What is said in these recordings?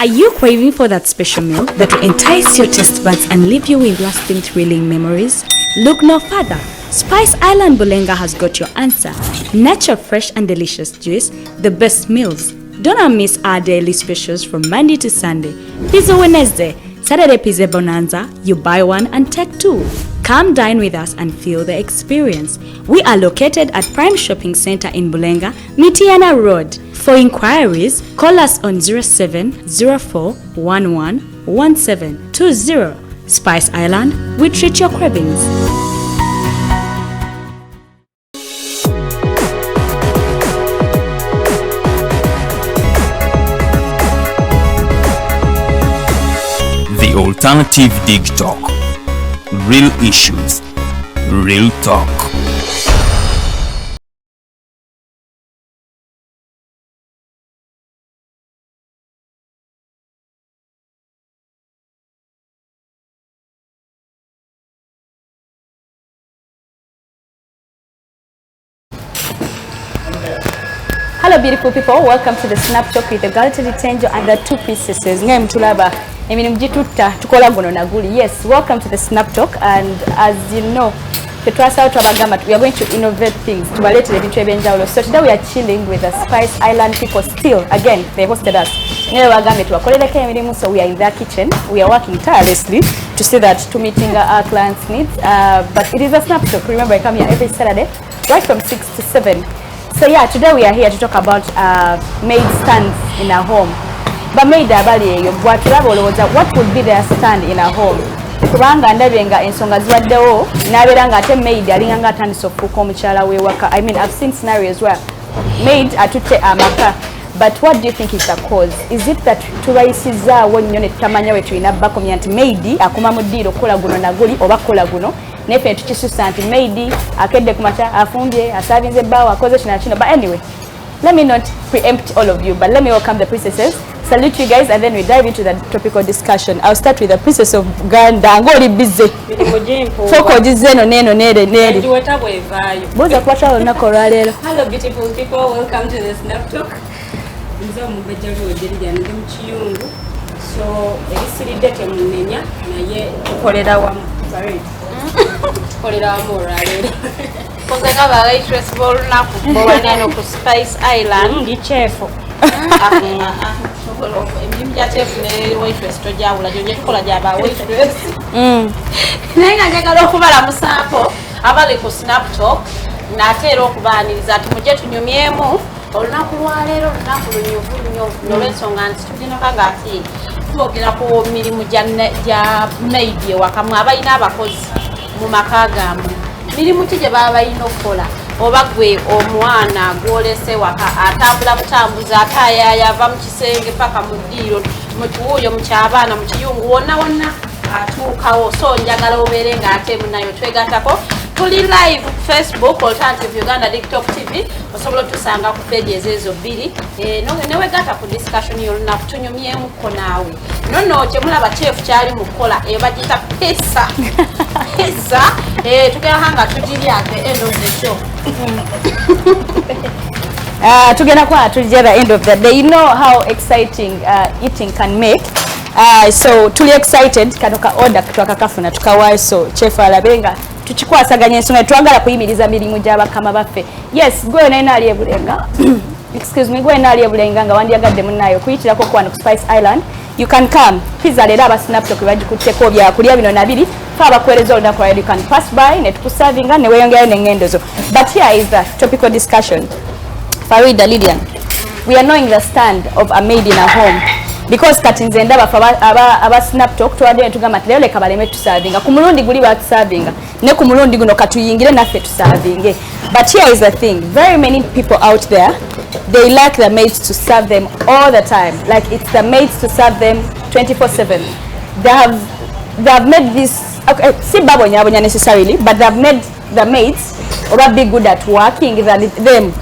Are you craving for that special meal that will entice your taste buds and leave you with lasting thrilling memories? Look no further. Spice Island Bulenga has got your answer. Natural, fresh and delicious juice, the best meals. Don't miss our daily specials from Monday to Sunday. Pizza Wednesday, Saturday Pizza Bonanza, you buy one and take two. Come dine with us and feel the experience. We are located at Prime Shopping Center in Bulenga, Mitiana Road. For inquiries, call us on 0704111720. Spice Island, we treat your cravings. The Alternative Dig Talk. Real issues, real talk. Hello beautiful people, welcome to the Snap Talk with the girl Teddy Tenjo and the two princesses. Nga mutulaba emirimu gitutta tukola guno na guli. Yes, welcome to the Snap Talk, and as you know, tetwasawo twabagamba we are going to innovate things tubaleetere ebintu ebyenjawulo. So today we are chilling with the Spice Island people still. Again, they hosted us. Naye bagambye tubakolereko emirimu, so we are in their kitchen. We are working tirelessly to see that to meeting our clients' needs. But it is a Snap Talk. Remember, I come here every Saturday, right from 6 to 7. So yeah, today we are here to talk about maid stands in our home. But maid abali eyo bwatulaba olowooza what would be their stand in our home? Kubanga ndabye nga ensonga zibaddewo n'abeera nga ate maid alinga nga atandise okufuuka omukyala w'ewaka. I mean, I've seen scenarios where maid atutte amaka. But what do you think is the cause? Is it that tubayisizaawo nnyo ne tutamanya we tulina bakomya nti maid akoma mu ddiiro okukola guno na guli oba kukola guno, naye ffe tukisusa nti maid akedde ku makya afumbye asaavinze ebbaawo akoze kino na kino. But anyway, let me not preempt all of you, but let me welcome the princesses. Salute you guys, and then we dive into the topical discussion. I'll start with the Princess of Uganda. Ng'oli busy. Foko ogizze eno n'eno n'ere n'eri. Giweta bw'evaayo. Buuza kubatwala olunaku olwaleero. Hello beautiful people, welcome to the Snap Talk. Nze omumbejja Lwogerya ndi mu kiyungu. So ebisiridde temunenya naye tukolera wamu. Sorry. Tukolera wamu olwaleero. Nze nga ba waitress b'olunaku b'owaneno ku Spice Island. Ndi chef. Emirimu gya chef ne waitress tojawula, gyo gye tukola gya ba waitress. Naye nga njagala okubalamusaako abali ku Snap Talk nate era okubaaniriza nti mujje tunyumyemu olunaku lwaleero, olunaku lunyuvu nnyo olw'ensonga nti tugenda nga ati twogera ku mirimu gya maid ewaka. Mwe abalina abakozi mu maka gammwe, mirimu ki gye baba balina okukola? Oba gwe omwana gw'olese waka atambula butambuzi, ataayaaya, ava mu kisenge paka mu ddiiro, mu kiwuuyo, mu kyabaana, mu kiyungu, wonna wonna atuukawo. So njagala obeere ng'ate munayo twegattako. Tuli live ku Facebook, Alternative Uganda TikTok TV, osobola otusanga ku pages ezo bbiri. Newegatta ku discussion y'olunaku tunyumyemuko naawe. Nonno kyemulaba chef kyali mu kukola eyo bagiyita pizza. Pizza tugenda nga tugirya at the end of the show. Tugenda kuba tujja at the end of the day. You know how exciting eating can make. So tuli excited, kano ka order twakakafuna tukawaayo, so chef alabe nga tukikwasaganya ensonga. Twagala kuyimiriza mirimu gy'abakama baffe. Yes, gwe naye ali ebulenga, excuse me, gwe naali ebulenga nga wandyagadde munnayo okuyitirako kwano ku Spice Island, you can come. Pizza leero aba Snap Talk bagikutteko, byakulya bino nabiri fe abakuweereza olunaku lwaleero. You can pass by ne tukusavinga ne weeyongerayo n'engendo zo. But here is the topical discussion. Farida, Lilian, we are knowing the stand of a maid in a home, because kati nze ndaba fe aba Snap Talk tubadde ne tugamba nti leero leka baleme tusavinga. Ku mulundi guli batusavinga, ne ku mulundi guno katuyingire naffe tusavinge. But here is the thing, very many people out there, they like the maids to serve them all the time. Like, it's the maids to serve them 24/7. They have made this, okay, si babonyabonya necessarily, but they have made the maids oba be good at working than them.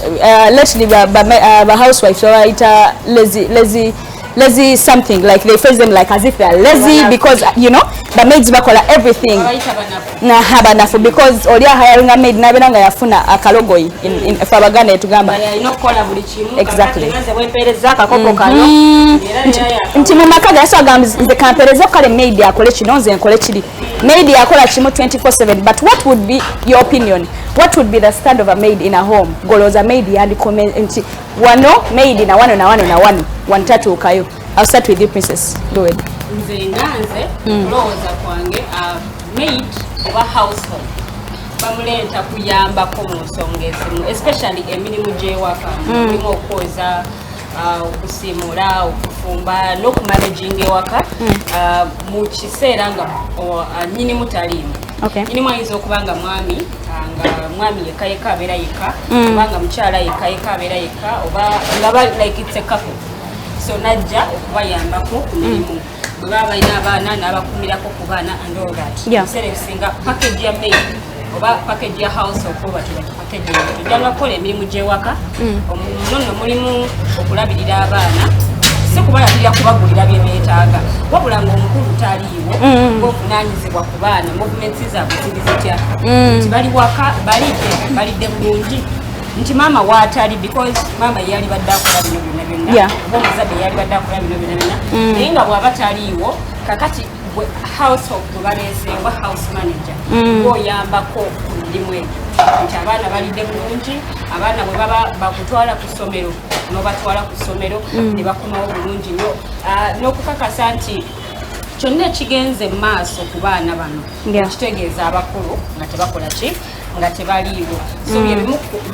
Lately ba housewives babayita lazy, lazy, Lazy something, like they face them like as if they are lazy because the maids bakola everything. Babayita banafu. Naha banafu because oli ahiringa maid nabeera nga yafuna akalogoyi fe Abaganda etugamba. Alina okukola buli kimu. Exactly. Kakati nze bwempeereza akakopo kano era era Nti mu maka gaso agamba, nze kampereze kale maid akole kino, nze nkole kiri. Maid yakola kimu 24/7. But what would be your opinion? What would be the stand of a maid in a home? Golooza maid yandikome nti wano maid na wano na wano na wano wantatuukayo. I'll start with you, Princess. Go ahead. Nze nga nze, kulowooza kwange, maid oba household bamuleeta kuyambako mu nsonga ezimu, especially emirimu gy'ewaka. Mulimu okwoza, okusiimula, okufumba n'okumanaginga ewaka mu kiseera nga nnyinimu taliimu. Nyinimu ayinza okuba nga mwami, nga mwami yekka yekka abeera yekka, oba nga mukyala yekka yekka abeera yekka, oba nga like it's a couple. So najja okubayambako ku mirimu, bwe baba balina abaana n'abakumirako ku baana and all that. Ebiseera ebisinga package ya maid oba package ya house okuba tubati package eyo tujjanga kukola emirimu gy'ewaka. Muno nno mulimu okulabirira abaana, si kubalabirira kubagulira bye beetaaga, wabula ng'omukulu taliiwo, ng'ovunaanyizibwa ku baana, movements zaabwe ziri zitya, nti bali waka balidde, balidde bulungi, nti maama waatali, because maama ye yalibadde akola bino byonna byonna, oba omuzadde yalibadde akola bino byonna byonna, naye nga bw'aba taliiwo, kakati gwe household gwe baleese oba house manager gwoyambako ku mirimu egyo, nti abaana balidde bulungi, abaana bwe baba bakutwala ku ssomero n'obatwala ku ssomero ne bakomawo bulungi nnyo. N'okukakasa nti kyonna ekigenze mu maaso ku baana bano kitegeeza abakulu nga tebakola ki, nga tebaliiwo. So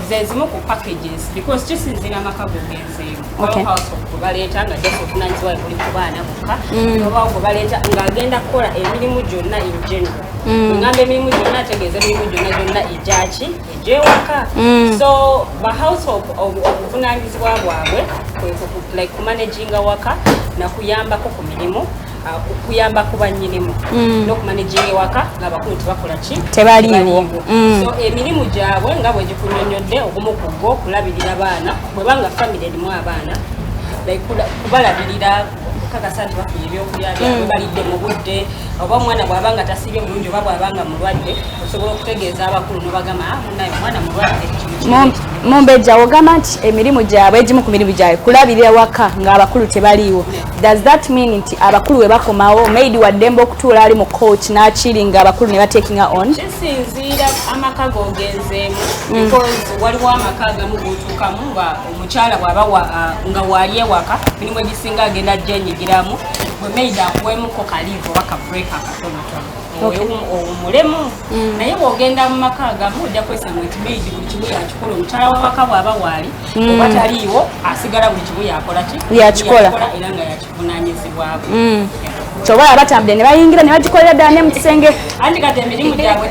ze zimu ku packages, because kisinziira amaka gogenzeemu. Waliwo household gwe baleeta nga just obuvunanyizibwa bwe buli ku baana bokka, oba gwe baleeta ng'agenda kukola emirimu gyonna in general. Ngamba emirimu gyonna, ategeeza emirimu gyonna gyonna egyaki, egyewaka. So ba household obuvunanyizibwa bwabwe kwe like kumanaginga waka nakuyambako ku mirimu, kuyamba ku bannyinimu n'okumanaginga ewaka ng'abakulu tebakola ki? Tebaliiwo. So emirimu gyabwe nga bwe gikunyonyodde, ogumu ku gwo kulabirira baana, bwe banga family erimu abaana, like kubalabirira, okukakasa nti bafunye ebyokulya byabwe, balidde mu budde, oba omwana bw'aba nga tasiibye bulungi oba bw'aba nga mulwadde, osobola okutegeeza abakulu n'obagamba, "Ah, munnaye omwana mulwadde, kino kino." Mumbejja, ogamba nti emirimu gyabwe, egimu ku mirimu gyabwe kulabirira waka ng'abakulu tebaliiwo. Does that mean nti abakulu bwe bakomawo, maid waddembe okutuula ali mu couch n'akiri nga abakulu ne batekinga on? Kisinziira amaka gogenzeemu, because waliwo amaka agamu gotuukamu nga omukyala bw'aba nga waali ewaka, mirimu egisinga agenda gyenyigiramu, bwe maid akuwemuko ka leave oba ka break akatonotono owumulemu. Naye bw'ogenda mu maka agamu ojja kwesanga nti maid buli kimu yakikola, omukyala w'awaka bw'aba waali oba taliiwo, asigala buli kimu yakola ki? Yakikola. Era nga yakivunanyizibwako. Kyoba batambudde ne bayingira ne bagikolera ddala ne mu kisenge. Anti kati emirimu gyabwe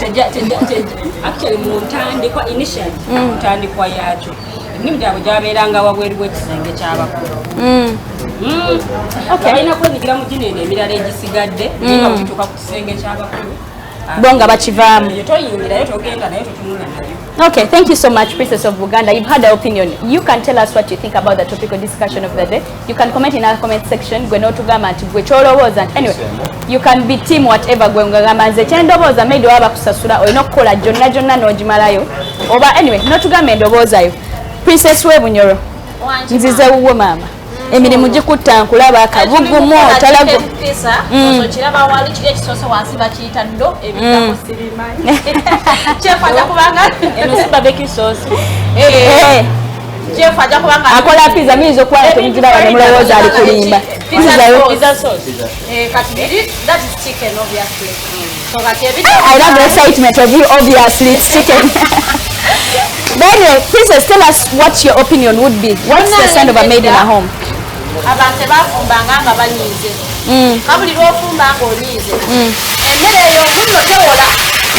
actually mu ntandikwa, initially mu ntandikwa yaakyo, emirimu gyabwe gyabeeranga wabweru w'ekisenge ky'abakulu. Balina kwenyigira mu gino eno emirala egisigadde, naye nga bwekituuka ku kisenge ky'abakulu, Bo nga bakivaamu. Eyo toyingirayo, togenda nayo, totunula nayo. Okay, thank you so much, Princess of Buganda. You've had our opinion. You can tell us what you think about the topical discussion of the day. You can comment in our comment section. Gwe n'otugamba nti gwe ky'olowooza nti anyway, you can be team whatever. Gwe ngagamba nze kyendowooza, maid waba bakusasula olina okukola gyonna gyonna n'ogimalayo, oba anyway n'otugamba endowooza yo. Princess w'e Bunyoro, nzize wuwo maama. Emirimu gikutta, nkulaba akabugumu otalago. Okiraba wali kiri ekisoose wansi bakiyita ddo, ebigambo sibimanyi. Chef ajja kubanga Eno si barbecue sauce? Eh, Chef ajja kubanga akola pizza, muyinza okuba nga temugiraba ne mulowooza ali kulimba. Pizza Pizza. sauce. Pizza sauce. Eh, kati biri, that is chicken obviously. So kati ebiri I love the excitement of you. Obviously, it's chicken. But anyway, Princess, tell us what your opinion would be. What's the stand of a maid in a home? Abantu tebafumbanga nga banyiize. Kabuli lwofumba nga onyiize, emmere eyo munno tewola,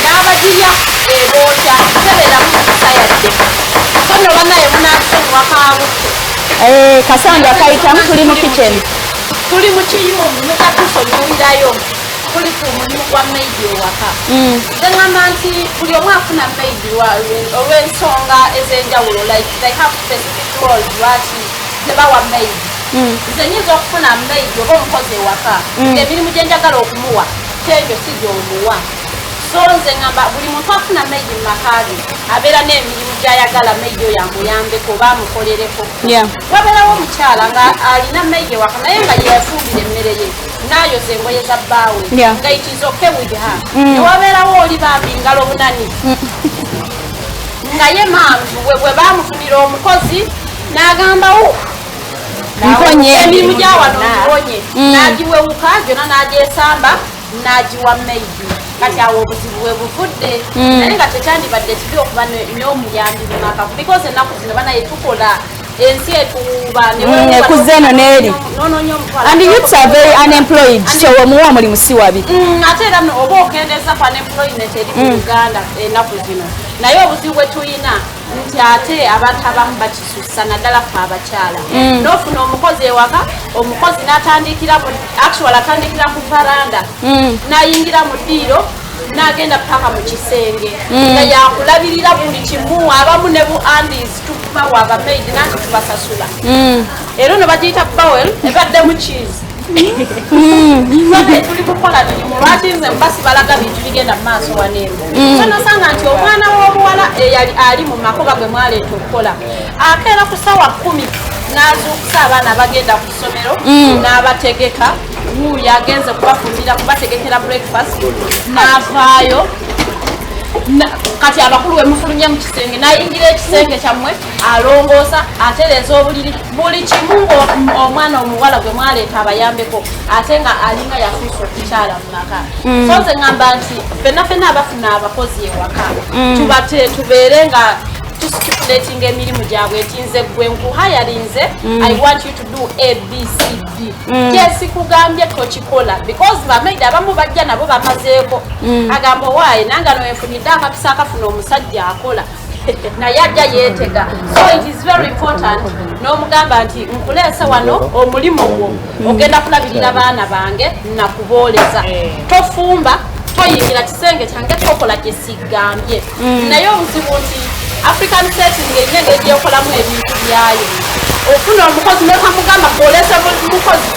n'abagirya ebookya, tebeeramu mukisa yadde. So nno bannaye munatusonyiwakabutto. Eh, kasanga akayitamu, tuli mu kitchen. Tuli mu kiyungu, mujatusonyiwirayo. Tuli ku mulimu gwa maid ewaka. Nze ŋŋamba nti buli omu afuna maid olw'ensonga ez'enjawulo, like they have specific roles lwaki tebawa maid. Nze nyinza okufuna maid oba omukozi ewaka, emirimu gye njagala okumuwa kyegyo si gy'omuwa. So nze ngamba buli muntu afuna maid mu maka ge abeera n'emirimu gy'ayagala maid oyo amuyambeko oba amukolereko. Wabeerawo omukyala nga alina maid ewaka, naye nga yeefumbira emmere ye, n'ayoza engoye za bbaawe, nga it is okay with her. Newabeerawo oli bambi ngalo bunani, nga ye mambi bwe bamufunira omukozi n'agambawo, "Mponye." Emirimu gyawano ngiwonye, n'agiwewuka gyonna, n'agyesamba, n'agiwa maid. Kati awo obuzibu bwe buvudde, naye nga tekyandibadde kibi okuba n'omuyambi mu maka, because ennaku zino banaye tukola, ensi etuwuuba. Ekuzza eno n'eri. Nonoonya omutwalo. And youths are very unemployed, so omuwa omulimu si wabi. Ate era no, oba okendeza ku unemployment eri mu Uganda ennaku zino. Naye obuzibu bwe tulina nti ate abantu abamu bakisussa, naddala ffe abakyala. N'ofuna omukozi ewaka, omukozi n'atandikira actual atandikira ku varanda, n'ayingira mu ddiiro, n'agenda paka mu kisenge, nga yakulabirira buli kimu. Abamu ne bu undies tubawa abamaidi, nanti tubasasula. Era ono bagiyita bowl ebaddemu cheese. Ffe tuli kukola mirimu, lwaki nze mba sibalaga bintu bigenda mu maaso waneeno? So nosanga nti omwana w'obuwala eyali ali mu makoba gwe mwaleeta okukola akeera ku ssaawa 10 n'azuukusa abaana abagenda ku ssomero, n'abategeka, wuuyo agenze kubafumbira, kubategekera breakfast, n'avaayo. Kati abakulu we mufulumye mu kisenge, n'ayingira ekisenge kyammwe, alongoosa, atereeza obuliri, buli kimu, omwana omuwala gwe mwaleeta abayambeko, ate nga alinga yafuusa okukyala mu maka. So nze ŋŋamba nti ffenna ffenna abafuna abakozi ewaka, tubate tubeere nga tusitipulatinga emirimu gyabwe nti nze gwe nkuhayalinze, I want you to do A, B, C, D. Kyesikugambye tokikola, because bamaidi abamu bajja nabo bamazeeko, agamba, "Owaaye nange ano wenfunidde akakisa akafuna omusajja akola," naye ajja yeetega. So it is very important n'omugamba nti nkuleese wano, omulimu gwo ogenda kulabirira baana bange nakubooleza, tofumba, toyingira kisenge kyange, tokola kyesigambye. Naye obuzibu nti African setting erina engeri gyekolamu ebintu byayo. Ofuna omukozi notamugamba kwolesa mukozi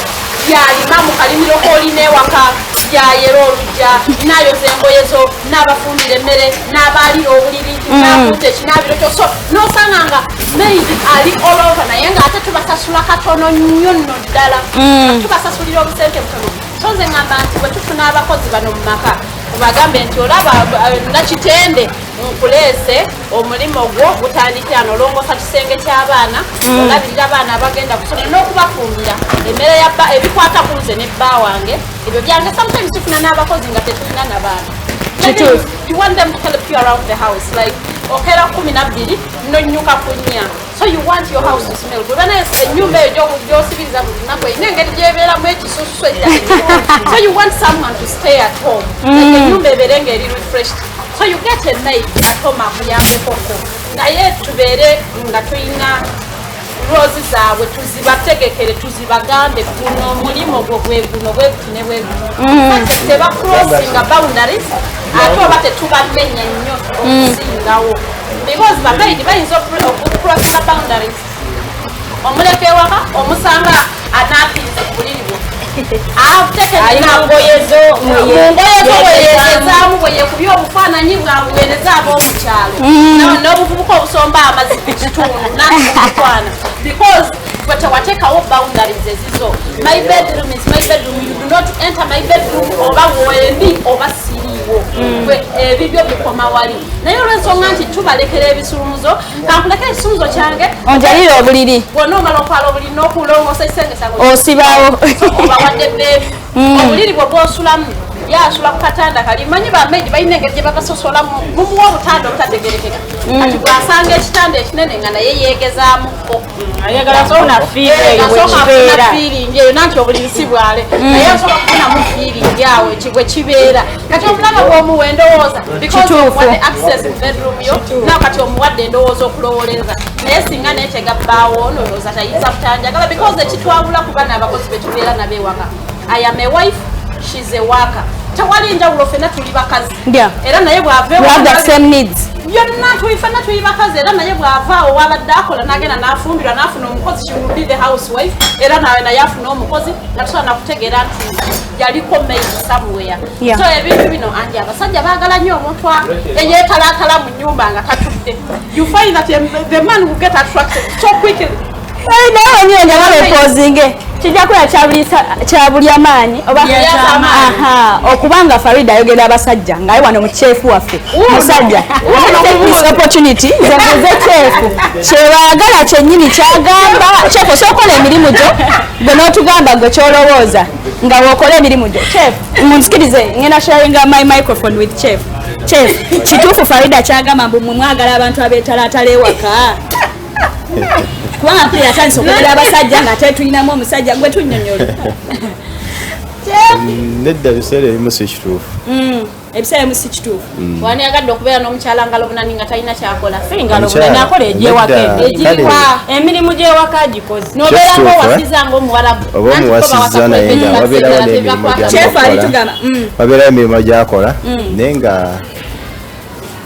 yalima mu kalimiro koolina ewaka, yayera olujja, nayoza engoye zo, n'abafumbira emmere, n'abaalira obuliri, n'akuuta ekinaabiro kyo. So nosanga nga maid ali all over, naye ng'ate tubasasula katono nnyo nno ddala. Tubasasulira obusente butono. So nze ŋŋamba nti bwe tufuna abakozi bano mu maka, tubagambe nti olaba, nakitende nkuleese, omulimu gwo gutandikira nolongoosa kisenge ky'abaana, olabirira abaana abagenda kusomera n'okubafumbira emmere ya ebikwata ku nze ne bba wange, ebyo byange. Sometimes tufuna n'abakozi nga tetulina nabaana. Kituufu. You want them to help you around the house, like okeera 12 nonyuka ku 4, so you want your house to smell good. Banaye ennyumba eyo gy'osibiriza buli lunaku erina engeri gyebeeramu ekisusu ekirala. So you want someone to stay at home, like ennyumba ebeere ng'eri refreshed. So you get a maid at home akuyambekoko, naye tubeere nga tulina roles zaabwe, tuzibategekere, tuzibagambe, guno omulimu gwo gwe guno, bwe guti ne bwe guti. Tebacrossinga boundaries, ate oba tetubamenya nnyo okusingawo, because bamaidi bayinza okucrossinga boundaries. Omuleka ewaka, omusanga anaapinze ku buliri bwo. Ali mu ngoye zo. Mu ngoye zo bweyegezaamu, bwe yekubye obufaananyi bwabuweereza ab'omukyalo n'obuvubuka obusomba amazzi ku kitundu nakukwana, because gwe tewateekawo boundaries ezizo. My bedroom is my bedroom, you do not enter my bedroom, oba wendi oba siriiwo, gwe ebibyo bikoma wali. Naye olw'ensonga nti tubalekera ebisuluzo, kankuleka ekisuluzo kyange, onjalire obuliri, bwonna omala okwala obuliri n'okulongoosa ekisenge kyange, osibaawo. Obawadde beebi obuliri bwe bwosulamu, yasula ku katanda kali. Manyi bamaidi balina engeri gye babasosolamu, mumuwa obutanda obutategerekeka. Kati bw'asanga ekitanda ekinene nga naye yeegezaamuko, ayagala kufuna feel eyo asooka afuna bwekibeera. Feeling eyo, nanti obuliri si bwale, naye asobola kufunamu feeling awo bwe kibeera. Kati omulaba bw'omuwa endowooza, because Kituufu. omuwadde access mu bedroom yo, nawe kati omuwadde endowooza okulowooleza. Naye singa neetega bbaawo, ndowooza tayinza butanjagala, because ekitwawula ku bana abakozi betubeera nabo ewaka, I am a wife, she's a worker. Tewali njawulo, ffenna tuli bakazi. Era naye bw'ava We have the same needs. Byonna tuli, ffenna tuli bakazi. Era naye bw'avaawo wabadde akola n'agenda n'afumbirwa n'afuna omukozi, she will be the housewife. Era nawe naye afuna omukozi nga tusobola nakutegeera nti yaliko maid somewhere. So ebintu bino anti abasajja baagala nnyo omuntu eyeetalaatala mu nnyumba nga tatudde. You find that the man will get attracted so quickly. Naye wenyini njagala opozinge, kijja kuba kya buli amaanyi oba Yeah. Aha, okubanga Farida ayogera abasajja ngaye wano mu chef waffe musajja. Take this opportunity, nze mbuuze chef kyebaagala kyennyini kyagamba. Chef, osobola okukola emirimu gyo gwe n'otugamba gwe kyolowooza nga bw'okola emirimu gyo? Chef, munzikirize ngenda sharinga my microphone with chef. Chef, kituufu Farida kyagamba mbu mwe mwagala abantu abeetalaatala ewaka? Kubanga mpulira atandise okwogera abasajja nga ate tulinamu omusajja. Gwe tunnyonnyola. Nedda, ebiseera ebimu si kituufu. Ebiseera ebimu si kituufu. Waniyagadde okubeera n'omukyala ngalo bunani nga talina kyakola? Ngalo Omukyala, bunani akola egyewaka. Nedda, Egiriwa? kale, Emirimu gy'ewaka agikoze. Nobeera Kituufu, eh? ngaowasiza ngaomuwarabu. Oba omuwasizza naye nga wabeerawo n'emirimu Chef gy'akola. alitugamba. Wabeerawo emirimu gy'akola, naye nga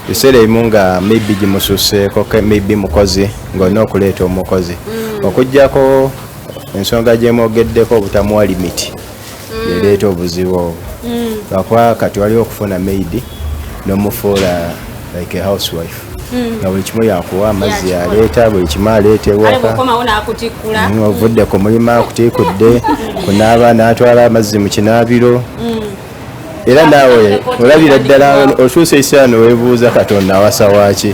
ebiseera ebimu nga maybe gimususeeko, maybe mukozi ng'olina okuleeta omukozi. Okugyako ensonga gyemwogeddeko obutamuwa limit ereeta obuzibu obwo, lwakuba kati waliwo okufuna maid n'omufuula like a housewife, nga buli kimu yakuwa, amazzi yaleeta, buli kimu aleeta Kale ewaka. bw'okomawo n'akutikkula. Ovudde ku mulimu, akutiikudde kunaaba, n'atwala amazzi mu kinaabiro. Era naawe olabira ddala otuusa ekiseera neweebuuza Katonda awasa waaki.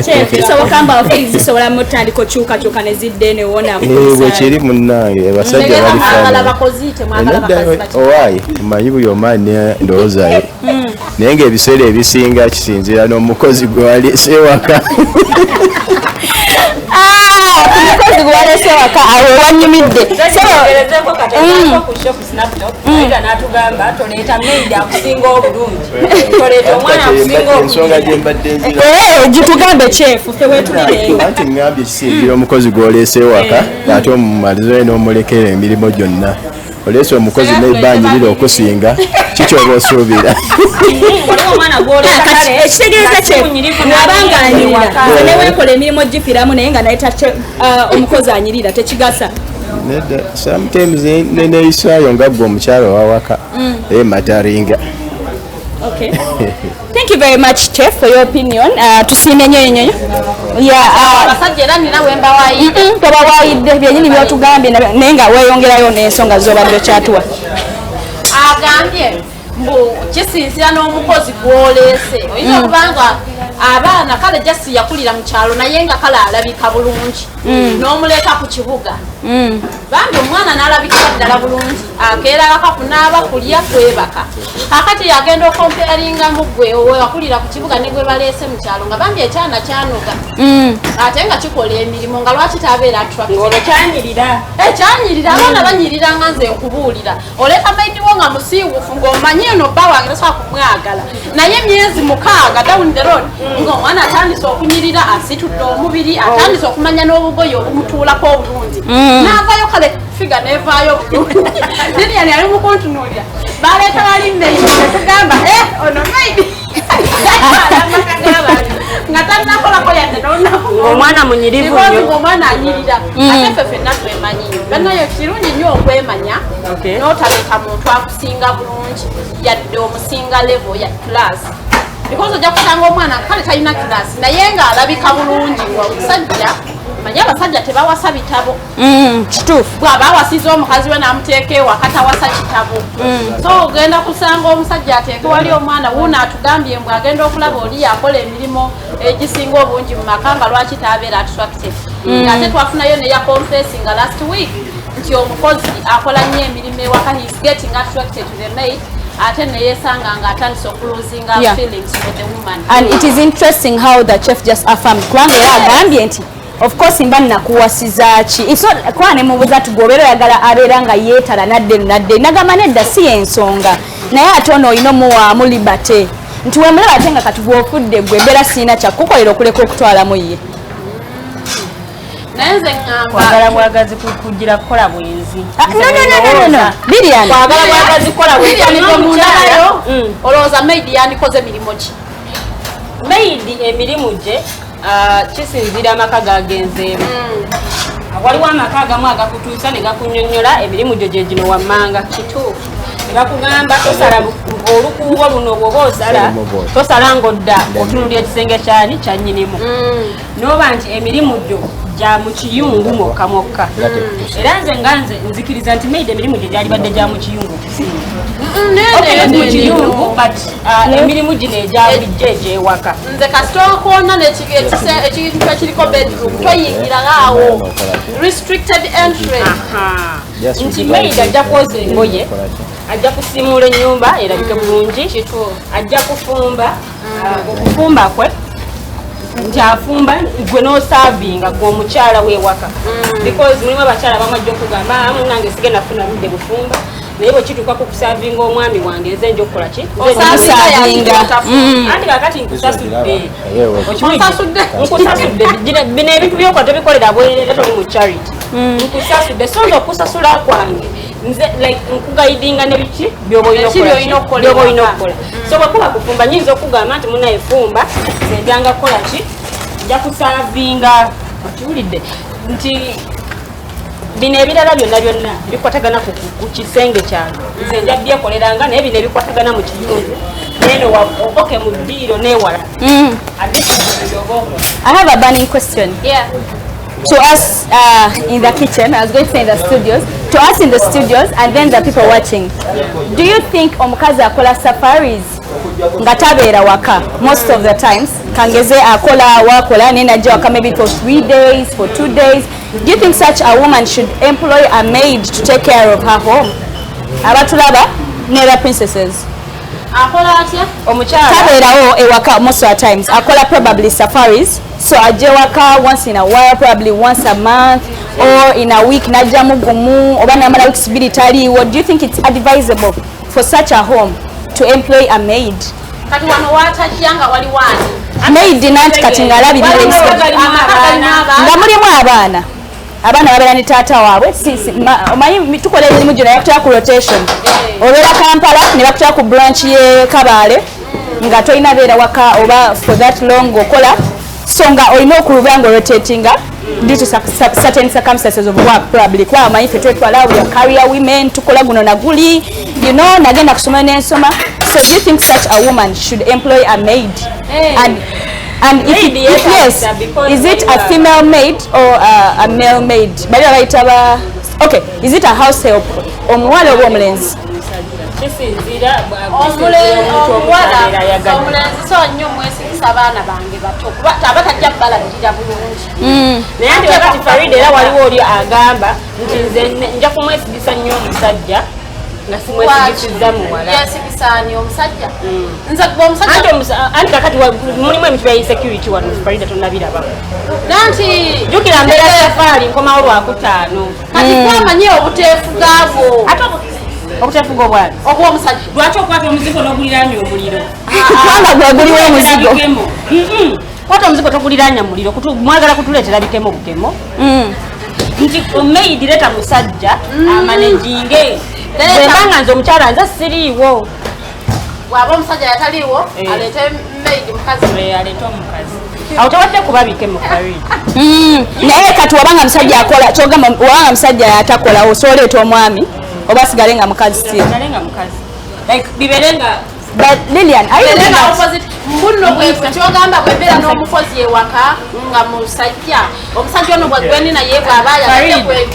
Chef, kisoboka mba ofiri zisobola mutandika okyukakyuka ne zidda enewona? Eh, bwe kiri munnange, abasajja bali Mwagala bakozi, temwagala bakazi bati? Owaayi, omanyi buli omu alina endowooza ye, naye ng'ebiseera ebisinga kisinziira n'omukozi gwe waleese ewaka. Ku mukozi gwe waleese waka, awo wanyumidde. Gerezeko katono ku show ku Snapchat, Farida n'atugamba toleeta maid akusinga obulungi, toleeta omwana akusinga Ensonga obulungi. gye mbadde nzira Eh, gitugambe chef, ffe wetulirenga. Anti ŋŋambye kisinzira omukozi gw'oleese ewaka, ate omumalizo n'omulekera emirimu gyonna. Oleese omukozi nebbanyirira okusinga, kikyoba osuubira? Waliwo omwana gw'oleeta kale Ekitegeeza nga kye si munyirivu abanga anyirira ewaka. nze neweekola emirimu gifiramu, naye nga naye omukozi anyirira tekigasa. Nedda, sometimes neneeyisaayo nga gwe omukyalo owawaka emataringa. Okay. Thank you very much, Chef, for your opinion. Tusiime nnyo nnyo nnyo. Yeah, Abasajja era nina wembawayidde. Tobawayidde, byennyini byotugambye, naye nga weeyongerayo n'ensonga z'obadde okyatuwa. Agambye mbu kisinzira n'omukozi gw'oleese. Oyinza okuba nga abaana kale jasi yakulira mu kyalo, naye nga kale alabika bulungi, n'omuleeta ku kibuga, bambi omwana n'alabikira ddala bulungi, akeera waka kunaaba, kulya, kwebaka. Kakati yagenda okompeyaringamu gwe wakulira ku kibuga ne gwe baleese mu kyalo, nga bambi ekyana kyanoga ate nga kikola emirimu, nga lwaki tabeera attracted? Ng'olwo kyanyirira. Ekyanyirira, abaana banyirira. Nga nze nkubuulira, oleeta maid wo nga musiiwufu, ng'omanyi eno bba wange tasobola kumwagala, naye emyezi 6 down the road ng'omwana atandise okunyirira, asitudde omubiri, atandise okumanya n'obugoye obumutuulako obulungi, n'avaayo kale figure nevaayo bulungi. Lilian ali mukuntunuulira. Baleeta bali maid, netugamba, "Eh, ono maid amaka g'abantu nga tannakolako yadde n'olunaku." Ng'omwana munyirivu Because nnyo. Ng'omwana anyirira, ate ffe ffenna twemanyi. Bannayo, kirungi nnyo okwemanya n'otaleeta muntu akusinga bulungi yadde omusinga level ya class, because ojja kusanga omwana kale talina class, naye ng'alabika bulungi, nga omusajja manye abasajja tebawasa bitabo. Kituufu. Bw'aba awasiza omukazi we n'amuteeka ewaka, tawasa kitabo. So ogenda kusanga omusajja ateeke wali omwana wuuno atugambye mbw agenda okulaba oli yakola emirimu egisinga obungi mu maka, nga lwaki tabeera attracted? Ate twafunayo neya confessinga last week nti omukozi akola nnyo emirimu ewaka, he is getting attracted to the maid, ate neyesanga nga atandise okulosinga feelings for the woman. And it is interesting how the chef just affirmed, kubanga era agambye nti of course mba nakuwasiza ki. It's not kuba nemubuuza nti gwobeera oyagala abeera nga yeetala nadde nadde, nagamba nedda, si yensonga, naye ate ono olina omuwaamu liberty nti wemulaba ate nga kati gwofudde gwe, embeera siina kyakukolera okuleka okutwalamu ye. Naye nze ŋŋamba Kwagala bwagazi kugira kukola bwenzi. Ah, no. Lilian. Kwagala bwagazi kukola bwenzi. Lilian, gwe mundabayo, Mm. olowooza maid yandikoze mirimu ki? Maid emirimu gye kisinziira amaka gagenzeemu. Waliwo amaka agamu agakutuusa ne gakunnyonnyola emirimu gyo gye gino wammanga. Kituufu. Ne bakugamba tosala olukuubo luno, bw'oba osala Osala bw'oti. tosala ng'odda otunulira ekisenge kyani kya nnyinimu, noba nti emirimu gyo gya mu kiyungu mwokka mwokka. Era nze nga nze nzikiriza nti maid emirimu gye gyalibadde gya mu kiyungu okusinga. Okay, not mu kiyungu, but emirimu gino egya bulijjo egy'ewaka. Nze kasita okoona ekintu ekiriko bedroom, toyingiraawo, restricted entry. Aha. Just Nti divide maid ajja kwoza engoye, Okola ki? ajja kusiimuula ennyumba erabike bulungi, ajja kufumba. Okufumba kwe nti afumba gwe n'oservinga gwe omukyala w'ewaka, because mulimu abakyala abamu ajja okugamba, "Ah, munange sigenda funa budde bufumba, naye bwe kituuka ku kuservinga omwami wange, nze nja okukola ki?" Nze nja Omuservinga. Anti kakati nkusasudde. Okiwulidde? Onsasudde. Nkusasudde. Bino ebintu byokola tobikolera bwerere, toli mu charity. Nkusasudde, so nze okusasula kwange nze like nkuguidinga ne biki byoba olina Biki okukola by'olina ki? okukola Byoba olina ewaka. okukola. So bwe kuba kufumba, nyinza okugamba nti munaye fumba, nze njanga kukola ki? Nja kuservinga. Okiwulidde nti bino ebirala byonna byonna bikwatagana ku kisenge kyange nze nja byekoleranga, naye bino ebikwatagana mu kiyungu neno oke mu ddiiro newala oba okola. I have a burning question. Yeah. To us in the kitchen, I was going to say in the studios, to us in the studios and then the people watching. Do you think omukazi akola safaris nga tabeera waka most of the times, kangeze akola wakola naye najja waka maybe for 3 days, for 2 days, do you think such a woman should employ a maid to take care of her home? Abatulaba nera princesses. Akola atya? Omukyala Tabeerawo ewaka most of the times, akola probably safaris, so ajja ewaka once in a while, probably once a month or in a week najjamu gumu oba namala weeks 2 taliiwo. Do you think it's advisable for such a home to employ a maid? Kati wano watajja nga waliwo ani? Maid nanti kati ng'alabirira Waliwo ebisenge. Galimu amaka galimu abaana. abaana. Nga mulimu abaana, abaana babeera ne taata waabwe. Omanyi tukola emirimu gino yakutera ku rotation, obeera Kampala ne bakutera ku branch ye Kabaale, nga tolina beera waka oba for that long okola, so nga olina okuluba nga orotatinga due to certain circumstances of work probably, kuba omanyi ffe twetwala, we are career women, tukola guno naguli, nagenda kusoma nensoma. So do you think such a woman should employ a maid? And if, Maid, if yes, because is it a female maid or a male maid? Bali babayita ba, okay, is it a house help omuwala oba omulenzi? Kisinziira omuwala. omuwala ayagala. Omulenzi so nnyo mwesigisa abaana bange bato, kuba aba tajja balabirira bulungi. Naye ati wakati Farida, era waliwo oli agamba nti nze nja kumwesigisa nnyo omusajja nga simwesigisizza muwala. Yesigisaani omusajja? Nze kuba omusajja Anti anti kakati mulimu ebintu bya insecurity wano, Farida, tonnabiraba. Nanti Jjukira mbeera safaari, nkomawo Lwakutaano. Kati kwamanyi obuteefu gaabwo. Ate obuteefu bwobwani? Obw'omusajja. Lwaki okwata omuzigo n'oguliraanya omuliro? Kubanga gwe guliwo omuzigo. Bikemo. Kwata omuzigo toguliraanya muliro. Mwagala kutuleetera bikemo bukemo. Nti maid leeta musajja amanaginge. Leeta. Bwembanga nze omukyala nze siriiwo. Bw'aba omusajja yataliiwo, Eh. aleete maid mukazi. Aleete omukazi, awo tewadde kuba bikemo, Farida. Naye kati wabanga musajja akola, kyogamba wabanga musajja atakola, osobola omwami oba asigale nga mukazi still? Asigale nga mukazi, like bibeere nga But Lilian, are you Era looking nga at opposite mbunno bwe kyogamba, bwembeera n'omukozi ewaka nga musajja, omusajja ono bwegweni naye bw'aba ayagadde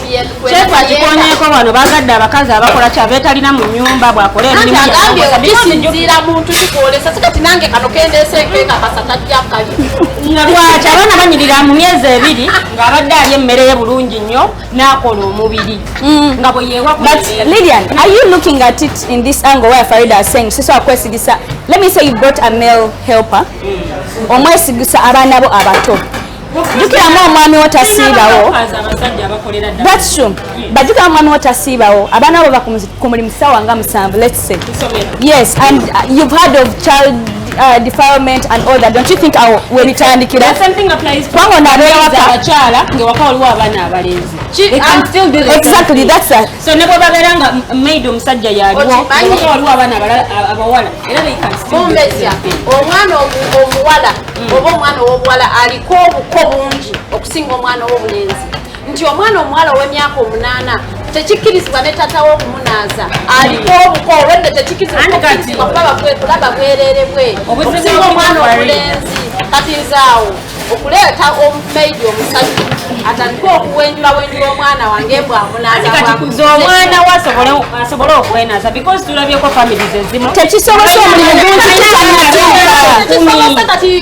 Chef akikonyeko wano, bagadde abakazi abakola kyabeetalina mu nyumba bw'akola anti emirimu. Agambye gy'akola. kisinziira muntu kikwolesa, si kati nange kano kendeese nkekakasa tajja kali. Nga lwaki abaana banyirira mu myezi 2 ng'abadde alya emmere ye bulungi nnyo n'akola omubiri nga bwe yeewa ku But mmere. Lilian, are you looking at it in this angle where Farida is saying, sisobola kwesigisa? Let me say you brought a male helper. Omwesigisa abaana bo abato. Jjukiramu omwami wo tasiibawo. Abakazi, abasajja abakolera ddala. That's true. But jjukiramu omwami wo tasiibawo. Abaana bo bava ku mulimu ssaawa nga 7, let's say. Kusomero. Yes, and you've heard of child Defilement and all that, don't you think awo webitandikira? The same thing applies to Kubanga ono abeera waka. abakyala ngewaka waliwo abaana abalenzi. They can still do the same Exactly, thing. that's a So ne bwe babeera nga maid omusajja yaliwo, Okimanyi? ngewaka waliwo abaana abalala abawala, era they can still do the Mumbejja, same thing. omwana omuwala oba omwana ow'obuwala aliko obuko bungi okusinga omwana ow'obulenzi, nti omwana omuwala ow'emyaka 8 tekikkirizibwa ne taata we okumunaaza, aliko obuko olwedde tekikkirizibwa Anti kati- kukkirizibwa kulaba bwereere bwe Obuzibu okusinga omwana obuli omulenzi. Kati nze awo okuleeta omumaidi omusajja atandike okuwenjulawenjula omwana wange bwamunaaza, Anti kati kuza omwana we asobole okwenaza, because tulabyeko families ezimu Tekisobose, omulimu guntutte.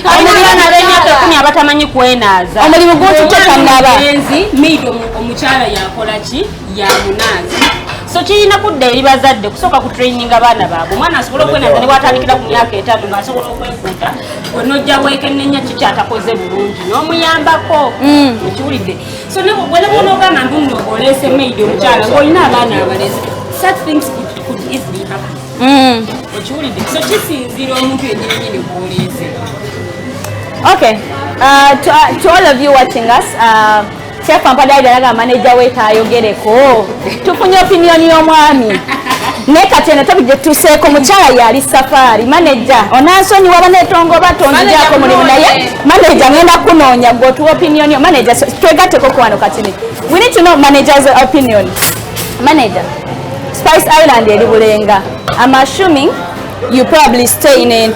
Abaana ab'emyaka 10 abatamanyi kwenaaza. Omulimu guntutte tannaba. Omulenzi, maid omukyala yakola ki? Yamunaaza. So kirina kudda eri bazadde kusooka ku training abaana baabwe, omwana asobole okwenaza ne bwatandikira ku myaka 5 ng'asobola okwefuuta. Onojja weekennenya kikyatakoze bulungi n'omuyambako, okiwulidde? So ne bw'onoogamba mbu nno oleese maid omukyala ng'olina abaana abalezi, such things could easily happen, okiwulidde? So kisinziira omuntu yennyininyini gw'oleese. Okay. To all of you watching us, Chef Ampadai alaga manager we tayogereko. Tufunye opinion y'omwami. Naye kati eno topic gye tuseeko, mukyala yali safari. Manager onansonyiwa, baneetongo batonzijako mulimu, naye manager ngenda kunoonya gwe otuwa opinion yo. Manager, so, twegatteko ku wano katini. We need to know manager's opinion. Manager, Spice Island eri Bulenga. I'm assuming you probably stay in a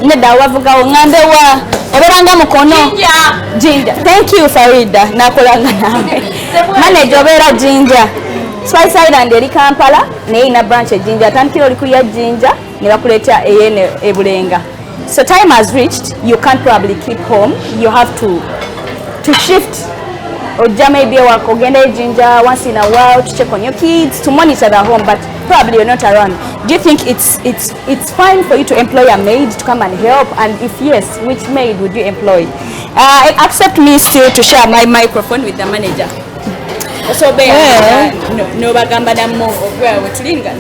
nedda, wavugawo ngambe wa obeeranga Mukono? Jinja. Thank you, Farida, nakolanga nawe. Manager, obeera Jinja. Spice Island eri Kampala naye ina branch e Jinja. Atandikira oli kuya Jinja ne bakuleeta eyene ebulenga. So time has reached, you can't probably keep home, you have to shift, ojja maybe ewaka, ogenda ejinja once in a while to check on your kids, to monitor the home, but probably you're not around. Do you think it's fine for you to employ a maid to come and help? And if yes, which maid would you employ? Accept me still to share my microphone with the manager. So be nobagamba nammo wetulinga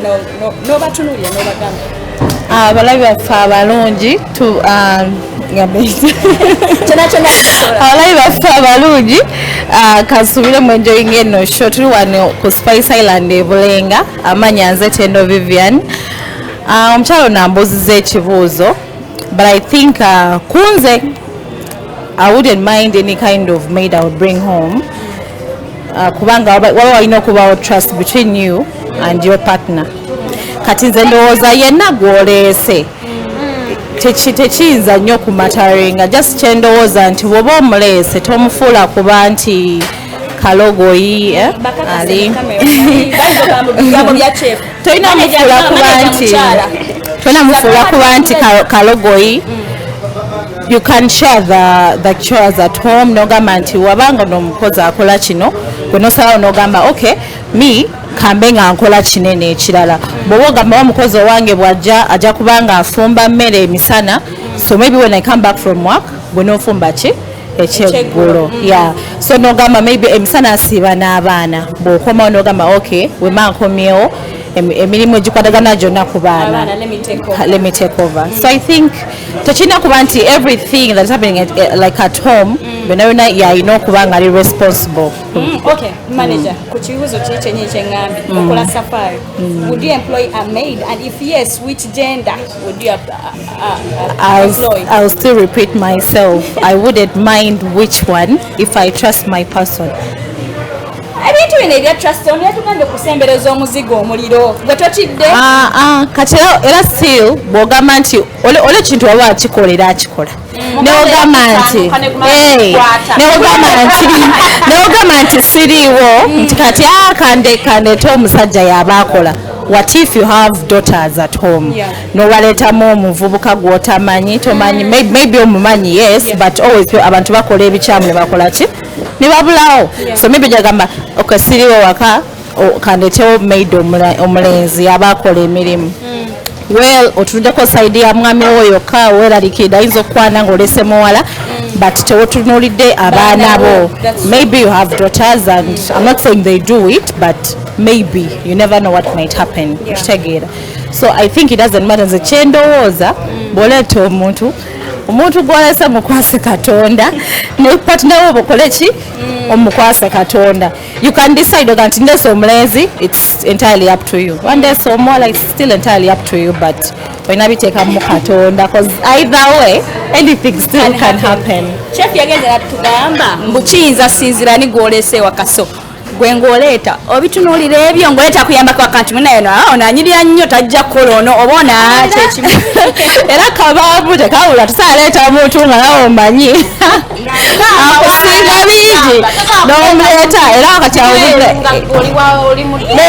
nobatunuulira nobagamba. Abalabi baffe abalungi Kyonna kyonna kisobola. Abalabi baffe abalungi, kansubire mu enjoying eno show. Tuli wano ku Spice Island e Bulenga. Amanya nze Tendo Vivian. Omukyalo ono ambuuziza ekibuuzo, but I think kunze I wouldn't mind any kind of maid I would bring home, kubanga waba walina okubawo trust between you and your partner. Kati nze ndowooza yenna gw'oleese tekiyinza nnyo kumataringa. Just kyendowooza nti bw'oba omuleese tomufuula kuba nti kalogoyi, eh, ali Bigambo bya chef. Tolina mufuula kuba nti kalogoyi. You can share the chores at home, nogamba nti wabanga nomukozi akola kino, gwe nosalawo nogamba, "Okay, me kambe nga nkola kinene ekirala." Bw'oba ogamba omukozi owange bw'ajja ajja kubanga afumba mmere emisana, so maybe when I come back from work, gwe nofumba ki ekyeggulo. Yeah, so nogamba maybe emisana asiiba n'abaana, bw'okomawo nogamba, "Okay, wema nkomyewo, emirimu egikwatagana gyonna ku baana, Abaana, let me take over." Let me take over." So I think tekirina kuba nti everything that is happening like at home, byonna byonna yalina okuba nga ali responsible. Okay, manager, ku kibuuzo kiri kyennyini kyeŋŋambye, okola safari, would you employ a maid? And if yes, which gender would you employ? I'll still repeat myself. I wouldn't mind which one if I trust my person. Ebintu bino ebya trust, ono yatugambye okusembereza omuzigo omuliro, gwe tokidde. Ah, ah, kati era still bw'ogamba nti ole ekintu waba akikolera akikola, newogamba nti Kutandika ne kumala "Hey," kukwata. newogamba nti siriiwo, nti kati kandeete omusajja yaba akola. What if you have daughters at home? Nowaleetamu omuvubuka gw'otamanyi, tomanyi, maybe omumanyi, yes, but always abantu bakola ebikyamu ne bakola ki ne babulawo. So maybe jagamba, "Okay, siriiwo waka, kandeetewo maid omulenzi aba akola emirimu." Well, otunuddeko side ya mwami wo yokka, weeraliikirira ayinza okukwana ng'olese muwala. But tewotunuulidde abaana bo. That's Maybe you have daughters, and I'm not saying they do it, but maybe you never know what might happen. Okitegeera? So I think it doesn't matter. Nze kyendowooza, bw'oleeta omuntu, omuntu gw'olese mukwase Katonda, ne partner wo bukole ki, omukwase Katonda. You can decide oga nti ndeese omulenzi, it's entirely up to you. Wandeese omuwala, it's still entirely up to you, but olina biteekamu Katonda, 'cause either way anything still can happen. Chef yagenze natugamba mbu kiyinza sinzira ni gwolese ewaka. So gwe ng'oleeta obitunuulira ebyo ng'oleeta kuyambako akanti munaye no, ono anyirira nnyo, tajja kukola ono oba ono kyekimu. Era kabaamu tekabula, tusaaleeta muntu nga nawe omanyi akusinga bingi n'omuleeta, era kati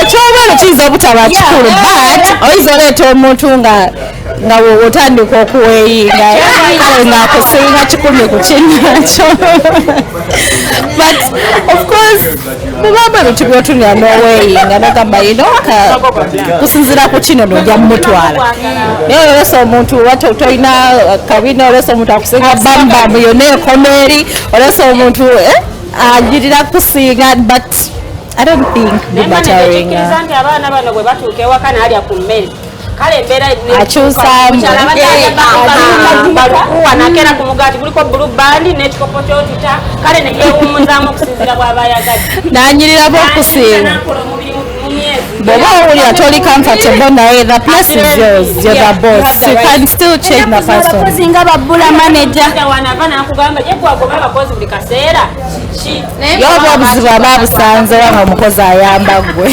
ekyobwero kiyinza obutaba kikulu, but oyinza oleeta omuntu nga otandika okuweeyinga, kale ng'akusinga 100 ku kinnakyo. But of course mubaamu ebintu byotunira n'oweeyinga nogamba yino kusinziira ku kino nojja mumutwala, naye olesa omuntu oba tolina kabina, olesa omuntu akusinga bambamu yonna ekoma eri, olesa omuntu anyirira kusinga, but I don't think bimatteringa. Ekkiriza nti abaana bano bwe batuuka ewaka n'alya ku mmere, kale embeera Akyusaamu. Balukuwa nakera ku mugaati guliko Blue Band n'ekikopo kyotuta, kale neyewummuzaamu okusinziira bw'aba ayagadde. Nanyiriramu okusinga. Nakola omubiri mu myezi. Bw'oba owulira toli comfortable naye, the place is yours, you're the boss, you can still change the person. Abakozi nga babbula, manager. Wanaava nakugamba ye gwagoba abakozi buli kaseera kiki? Yoba obuzibu aba abusanzewa nga omukozi ayamba gwe.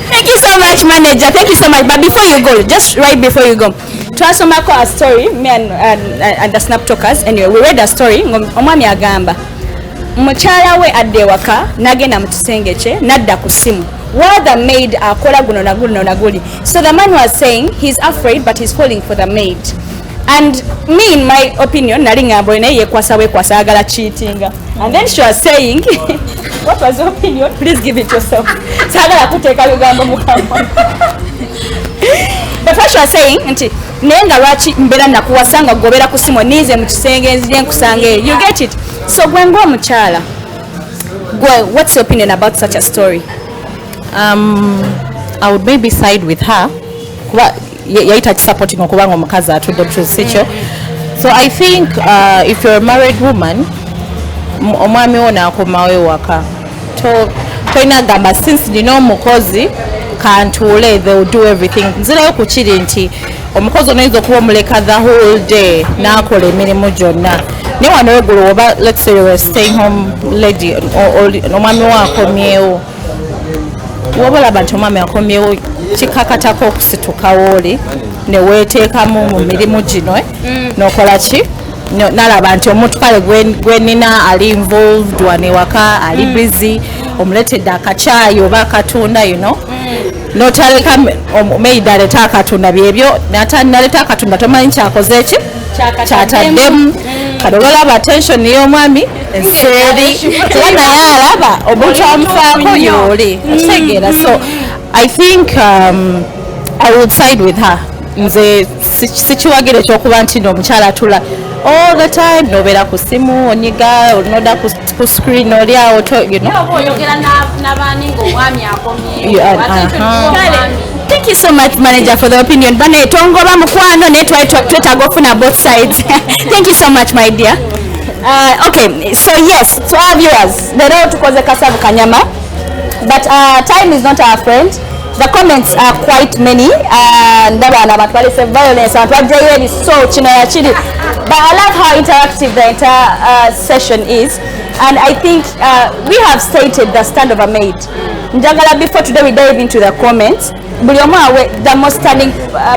Thank you so much, manager. Thank you so much. But before you go, just right before you go, twasomako a story, me and the Snap Talkers. Anyway, we read a story. Omwami agamba mukyala we adda ewaka n'agenda mu kisenge kye n'adda ku ssimu while the maid akola guno na guno na guli. So the man was saying he's afraid, but he's falling for the maid. And me, in my opinion, nali ngamba oyo naye yekwasa bwekwasa, ayagala cheatinga. And then she was saying, what was your opinion? Please give it yourself, saagala kuteeka lugambo mukamwa. But what she was saying nti naye nga lwaki mbeera nakuwasa nga gobera ku simu, niize mu kisenge nzije nkusanga eyo? You get it? So gwe ng'omukyala, gwe what's your opinion about such a story? I would maybe side with her kuba yali takisupporting okubanga omukazi atudde butuzi, si kyo? So I think if you're a married woman, omwami wo n'akomawo ewaka, tolina gamba since nina omukozi kantuule, they will do everything. Nzirayo ku kiri nti omukozi onoyinza okuba omuleka the whole day n'akola emirimu gyonna, naye wano wegulu oba let's say you're a staying home lady, omwami wo akomyewo, woba olaba nti omwami akomyewo, kikakatako okusitukawo oli neweteekamu mu mirimu gino, eh? Nokola ki, nalaba nti omuntu kale gwe nina ali involved wano ewaka, ali busy, omuleetedde akacaayi oba akatunda, notaleka maid aleeta akatunda, byebyo naleeta akatunda, tomanyi kyakoze ki, kyataddemu. Kati olwolaba attention y'omwami enseeri, era naye alaba omuntu amufaako yooli, okitegeera? So I think I would side with her. Nze sikiwagira ekyokuba nti no omukyala atula all the time nobeera ku simu, onyiga noda ku screen, oli awo to. Oba oyogera n'abaani ng'omwami akomyewo? Yeah. Attention Kale, y'omwami. Thank you so much, manager, for the opinion. Bane tongoba mukwano, naye twali twetaaga okufuna both sides. Thank you so much, my dear. Okay, so yes, to our viewers, leero tukoze kasavu kanyama, but time is not our friend. The comments are quite many. Ndaba wano abantu balese violence, abantu bajjayo ebiso kino yakiri, but I love how interactive the entire session is, and I think we have stated the stand of a maid. Njagala before today we dive into the comments, buli omu awe the most standing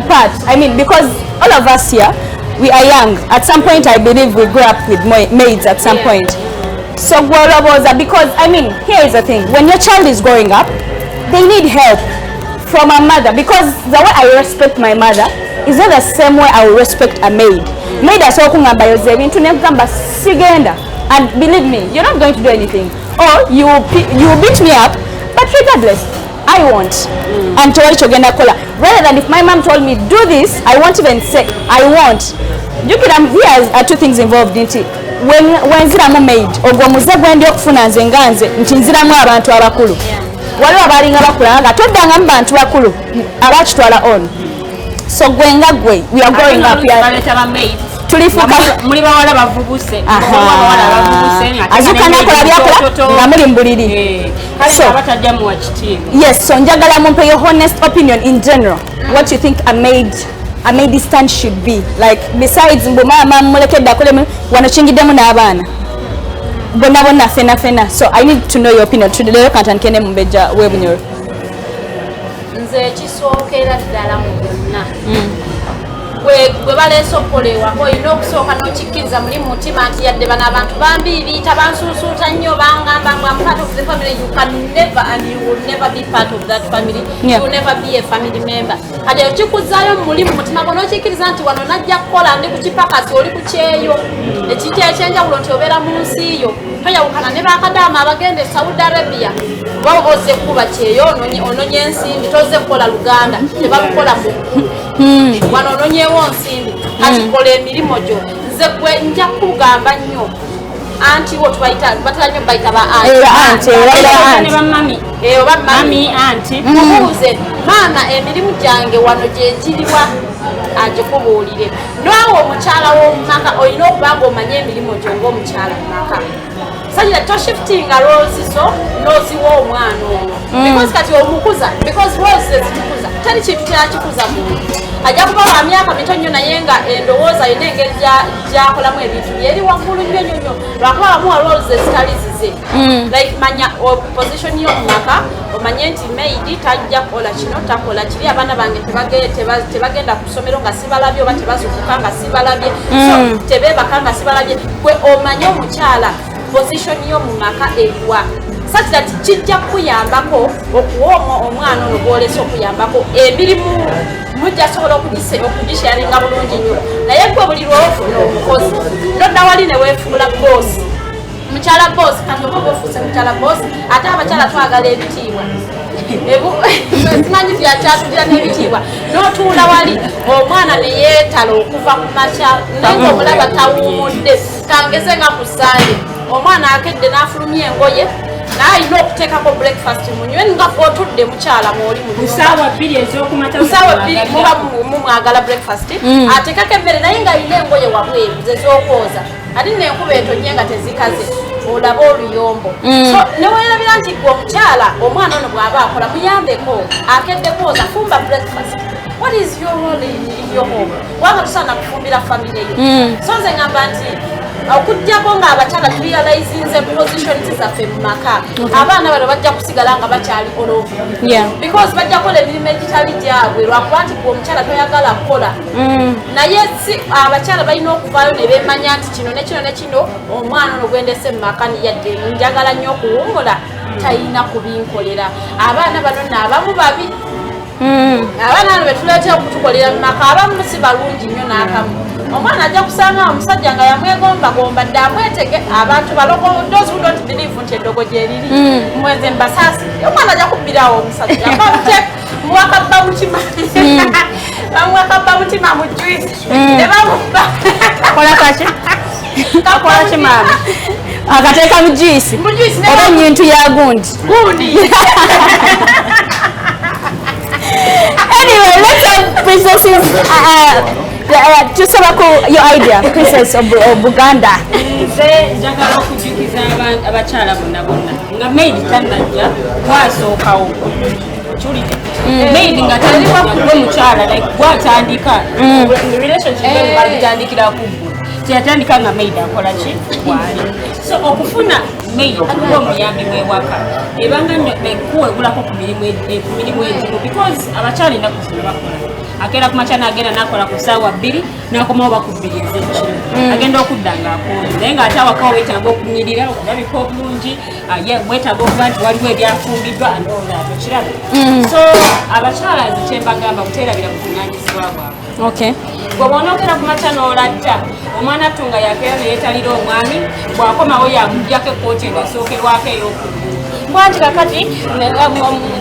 part. I mean, because all of us here, we are young. At some point, I believe we grew up with maids at some point. So gw'olowooza, because I mean, here is the thing: when your child is growing up, they need help from a mother, because the way I respect my mother is not the same way I will respect a maid. Maid asobola okungamba yoza ebintu nekugamba sigenda, and believe me, you're not going to do anything, or you will beat me up, but regardless I won't, and tewali kyogenda kukola, rather than if my mom told me do this, I won't even say I won't. Jjukira, here are two things involved nti Wenziramu maid, ogwo omuze gwendi okufuna nze nga nze nti nziramu abantu abakulu. Waliwo abalinga bakula nga toddangamu bantu bakulu abakitwala on. So gwe nga gwe, we are growing up, we are- Baleeta ba maid. Tulifuuka Muli bawala bavubuse. Aha. Azuuka n'akola byakola nga muli mu buliri. So abatajja muwa kitiibwa. Yes, so njagala mumpe your honest opinion in general, what you think a maid stand should be like, besides mbu maama mulekedde akole wano kingiddemu n'abaana bonna bonna, fena fena. So I need to know your opinion. Leero kantandike ne Mumbejja w'Ebunyoro. Nze ekisookera ddala mu byonna, gwe baleese okukola ewaka, olina okusooka n'okikkiriza muli mu mutima nti yadde bano abantu bambiibiita, bansuusuuta nnyo, bangamba mbu am part of the family, you can never and you will never be part of that family. You will never be a family member. Kati ekyo kikuzaayo muli mu mutima gwo n'okikkiriza nti wano najja kukola, ndi ku kipakasi, oli ku kyeyo. Ekintu ekyenjawulo nti obeera mu nsi yo, toyawukana ne bakadaama abagenda e Saudi Arabia. Oba ozze kuba kyeyo, ononye ensimbi, tozze kukola luganda, tebalukola mu ggulu. Wano ononyewo nsimbi, kati kola emirimu gyo. Nze gwe nja kugamba nnyo, anti wo tubayita, batera nnyo bayita ba aunty. Era aunty, era ne aunty. Bamami. Eh, oba mami. Mami, aunty. Mubuuze, maama, emirimu gyange wano gyegiriwa? Agikubuulire. Naawe omukyala w'omumaka olina okuba nga omanye emirimu gyo ng'omukyala mu maka. Sajira toshiftinga roles zo n'oziwa omwana ono, because kati omukuza, because roles ezitukuza, teri kintu kyakikuza muntu. Ajja kuba wa myaka mito nnyo, naye nga endowooza yina engeri gyakolamu ebintu byeri waggulu nnyo nnyo nnyo, lwakuba bamuwa roles ezitali zize. Like manya position yo mu maka, omanye nti maid tajja kukola kino, takola kiri, abaana bange tebagenda ku ssomero nga sibalabye, oba tebazukuka nga sibalabye, so tebeebaka nga sibalabye. Gwe omanye omukyala position yo mu maka eriwa, such that kijja kukuyambako okuwa omwana ono gwolesa okuyambako emirimu, mujja sobola okugisharinga bulungi nnyo. Naye gwe buli lwofuna omukozi nodda wali ne weefuula boss, mukyala boss. Kati oba oba ofuuse mukyala boss, ate abakyala twagala ebitiibwa. Simanyi tyakyatugira n'ebitiibwa, n'otuula wali omwana ne yeetala okuva ku makya, naye ngaomulaba tawummudde. Kangeze nga ku Sande, omwana akedde n'afulumya engoye, naye alina okuteekako breakfast munywe nga otudde mukyala mwoli mu Ku nyumba. ssaawa 2 ez'okumakya. Ku ssaawa 2 muba mumwagala breakfast, ateekako emmere, naye ng'alina engoye wabweru zez'okwoza, ate nenkuba etonye nga tezikaze, olaba oluyombo. So neweerabira nti gwe omukyala, omwana ono bw'aba akola muyambeko, akedde kwoza, fumba breakfast. What is your role in your home? Waba tusaana kufumbira family yo. So nze ngamba nti okugjako ng'abakyala turealizinze positions zaffe mu maka, abaana bano bajja kusigala nga bakyali all over, because bajja kukola emirimu egitali gyabwe lwakuba nti gwe omukyala toyagala kukola. Naye si abakyala balina okuvaayo ne beemanya nti kino ne kino ne kino, omwana ono gwendese mu maka, yadde njagala nnyo okuwummula, talina kubinkolera. Abaana bano nno abamu babi. Abaana bano betuleetera okutukolera mu maka, abamu si balungi nnyo n'akamu. Omwana ajja kusanga omusajja nga yamwegombagomba dde, amwetege. Abantu balogo, those who don't believe nti eddogo gyeriri, mwenze mbasaasi. Omwana ajja kubbirawo omusajja, muwakabba mutima, bamuwakabba mutima mu juice ne bamubba. Kola kaki? Kakola ki, maama? Akateeka mu juice. Mu juice ne Oba enyintu ya gundi. Gundi. Anyway, let's have princesses. Tusaba ku your idea, Princess of Buganda. Nze njagala okujjukiza abakyala bonna bonna nga maid tannajja, gwasookawo. Kiwulire, maid nga tandika gwe mukyala, like gwatandika relationship eno, bagitandikira ku ggwe, teyatandika nga maid akola ki waali. So okufuna maid kuba omuyambi w'ewaka ebanga nnyo, like kuwegulako ku mirimu egimu, because abakyala ennaku zino bakola. Akeera ku makya n'agenda n'akola ku ssaawa 2, n'akomawo baku 2 ez'ekiro, agenda okudda ng'akonze, naye ng'ate awaka weetaaga okunyirira, okulabika obulungi, weetaaga okuba nti waliwo ebyafumbiddwa and all that, okiraba. So abakyala nze kyembagamba, buteerabira buvunaanyizibwa bwabwe. Gwe bw'onookera ku makya n'oladda omwana attu nga yakeera neyeetalira omwami, bw'akomawo yamugyako ekkooti eno esookerwako ey'okugulu, bwanti kakati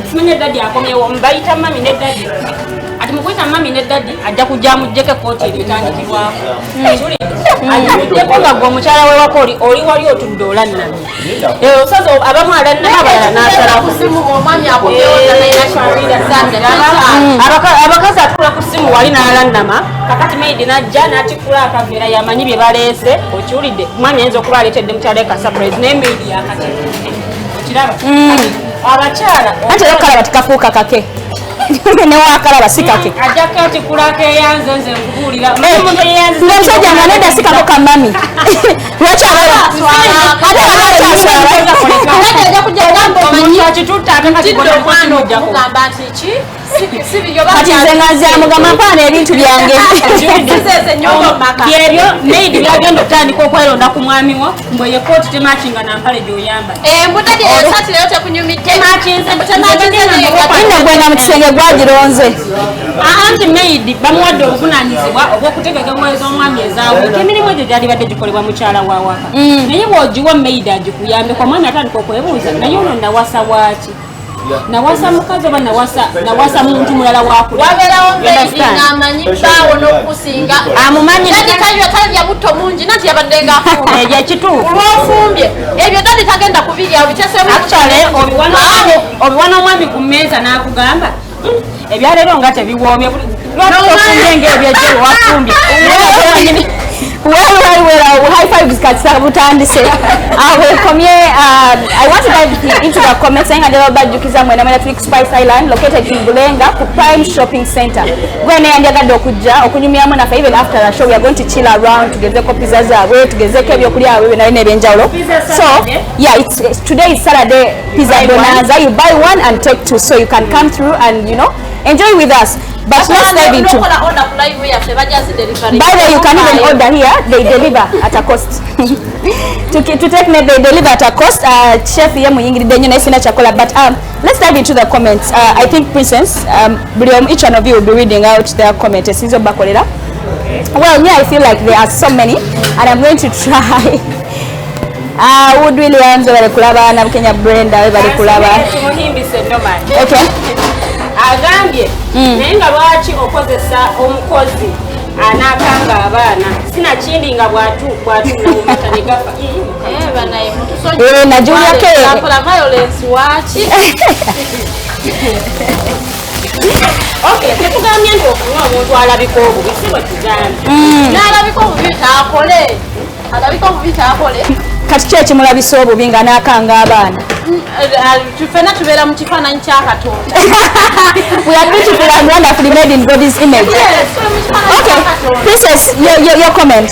simanya daddy akomyewo, bayita mummy ne daddy. Ati mu Bw'oleeta mummy ne daddy, ajja kujja amugyeko ekkooti eryo etandikibwako. Ajja nga gwe omukyala wewaka oli wali otudde olannamye. Osaze abamu alannama, abalala n'asalawo. Omwami akubyewoza naina. Abakazi atula ku ssimu wali n'alannama. Kakati maid najja n'atikkula akaveera, yamanyi bye baleese. Okiwulidde? Omwami ayinza okuba aleetedde mukyala we ka surprise, naye maid yakatikkudde. Okiraba? Kati abakyala Anti era okukalaba tikafuuka kake, newakalaba si kake. Ajjako atikkula keeyanze. Nze nkubuulira, omuntu yeyanziza. Ng'omusajja nga nedda, si kako ka mummy. Lwaki aba ate lwaki aswala? Ajja kujja gamba omanyi Omuntu akitutta ate kati ntidde omwana gonna okumugamba nti ki si bibyo. Kati nze nga nze amugamba mpaana ebintu byange. Sizeeze ennyumba mu maka. Byebyo maid byagenda okutandika okweronda ku mwami wo, mbwe ye kooti temakinga nampale gy'oyambala. Embudde esaati leero tekunyumidde. Temakinze. Temakinze. Nno gwe nga mu kisenge gwagironze. Anti maid bamuwadde obuvunanyizibwa obw'okutegeka engoye z'omwami ezawuka. Emirimu egyo gyalibadde gikolebwa mukyala wa waka, naye bw'ogiwa maid agikuyambeko, omwami atandika okwebuuza, naye ono nawasa waaki? Nawasa mukazi oba nawasa muntu mulala wakula? Wabeerawo maid ng'amanyi bbaawo n'okusinga. Amumanyi. Daddy talya butto mungi, nanti yabadde ng'afumbye. Ekyo ekituufu. Olwofumbye ebyo daddy tagenda kubirya, obiteseemu. Actually, obiwa n'omwami ku mmeeza n'akugamba, "Ebyaleero nga tebiwoomye, lwaki ofumbye ng'ebyejjero wafumbye?" Well, high fives kati butandise. Wekomye. I want to dive into the comments, naye nga njagala bajjukiza mwena mwena tuli ku Spice Island, located in Bulenga ku Prime Shopping Center. Gwe neyandyagadde okujja okunyumyamu naffe, even after the show we are going to chill around, tugezeko pizza zaabwe, tugezeko ebyokulya bwe byonna byonna ebyenjawulo. Pizza So Saturday. yeah, it's today is Saturday pizza Buy one. bonanza. You buy one and take two, so you can come through and enjoy with us. But let's dive into Nokola order ku live yaffe, bajja zi delivery. By the way, you can even order here. They deliver at a cost. To take me, they deliver at a cost. Chef ye muyingiridde nnyo, naye sina kyakola. But let's dive into the comments. I think Princess, buli omu, each one of you will be reading out their comment. Esinza obakolera. Well, me, I feel like there are so many, and I'm going to try. Wood Williams, webale kulaba. Nabukenya Brenda, webale kulaba. Kimuhimbise Norman. Okay. Agambye, naye nga lwaki okozesa omukozi anaakanga abaana, sinakindi nga bwatuula mu mata ne gafa? Ii, Mukama. Eh, banaye mutusonyiwe. Eh, najulyako. Akola violence waaki? Okay, tetugambye nti okunywa omuntu alabika obubi, si bwe tugambye. N'alabika obubi taakole, alabika obubi taakole. Kati ki ekimulabisa obubi nga n'akanga abaana? Ffenna tubeera mu kifaananyi kya Katonda. We are beautiful and wonderfully made in God's image. Yes, tuli mu kifaananyi Okay, kya Katonda. Princess, your comment.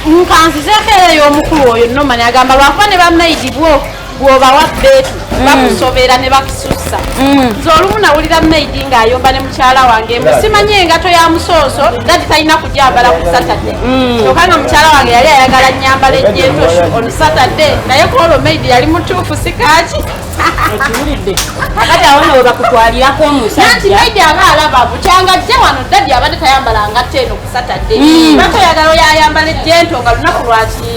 Nkanzizeeko era ey'omukulu oyo Nomani, agamba lwakuba ne ba maid bwo bw'obawa bbeetu bakusobera ne bakisussa. Nze olumu nawulira maid ng'ayomba ne mukyala wange mbu simanyi engato ya musooso daddy talina kugyambala ku Saturday, kyokka nga mukyala wange yali ayagala nyambala ejentoshu on Saturday, naye kwolwo maid yali mutuufu, si kaaki. Okiwulidde? Kati awo nno we bakutwalirako Nanti omusajja. Maid aba alaba bukyanga ajja wano, daddy abadde tayambala ngatto eno ku Saturday, lwaki oyagala oyo ayambala ejento nga lunaku lwaki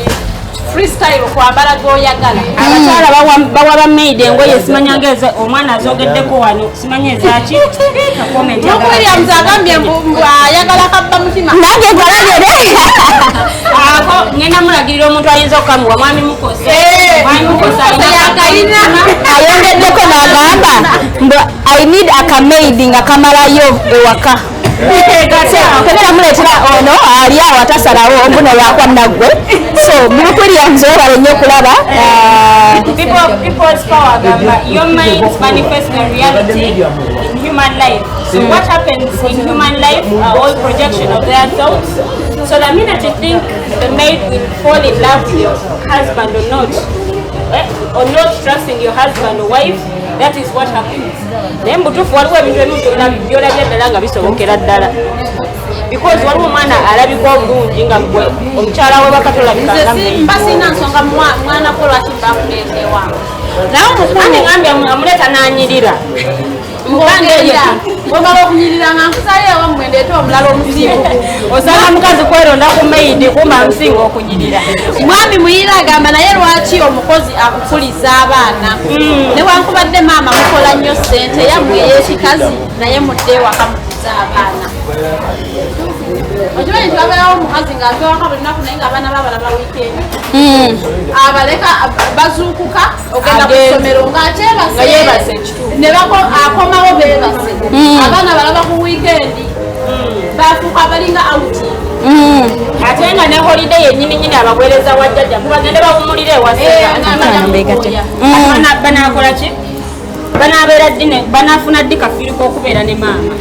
freestyle kwambala g'oyagala? Abakyala bawa ba maid engoye simanya ngeze omwana azogeddeko wano, simanya ezaki. Comment. Luke Williams agambye mbu ayagala kabba mutima. Nange gwalabye. Ako ngenda mulagirira omuntu ayinza okukamuwa, mwami Mukose. Eh, Mwami Mukose alina yakayina. Ayongeddeko n'agamba mbu I need aka maid nga kamalayo ewaka. Togera muleetera ono ali awo atasalawo mbuno lwakwa naggwe. So Luke Williams, webale nnyo okulaba. People's power agamba, your minds manifest the reality in human life. So what happens in human life are all projection of their thoughts. So the minute you think the maid will fall in love with your husband or not, or not trusting your husband or wife, that is what happens. Naye mubutuufu waliwo ebintu ebimu byolabye ddala nga bisobokera ddala, because waliwo omwana alabika obulungi nga gwe omukyala we bakatolabika Nze nga mba sirina nsonga mwana gwo lwaki mbakuleeta ewange, naye omukulu Ate ngambye amuleeta n'anyirira. Ngenda bwemala okunyirira nga nkuzayo ewammwe, ndeeta omulala omuzibu. Osanga mukazi kweronda ku maid, kumba amusinga okunyirira. Mwami Muyira agamba, naye lwaki omukozi akukuliza abaana newankubadde maama mukola nnyo ssente yammwe ey'ekikazi, naye mudde ewaka mukuze. Okukuza abaana. Okimanyi nti wabeerawo omukazi ng'ava ewaka buli lunaku, naye ng'abaana babalaba weekend. Abaleka bazuukuka ogenda ku Agenze. ssomero ng'akyebase. Nga yeebase, ekituufu. Ne akomawo beebase. Abaana balaba ku weekend, bafuuka balinga outing. Ate nga ne holiday yennyini nyini abaweereza wa jjajja, mubagende bawumulire ewaseka. Banakola ki? Banabeera ddi banaafuna ddi kafiiri k'okubeera ne maama?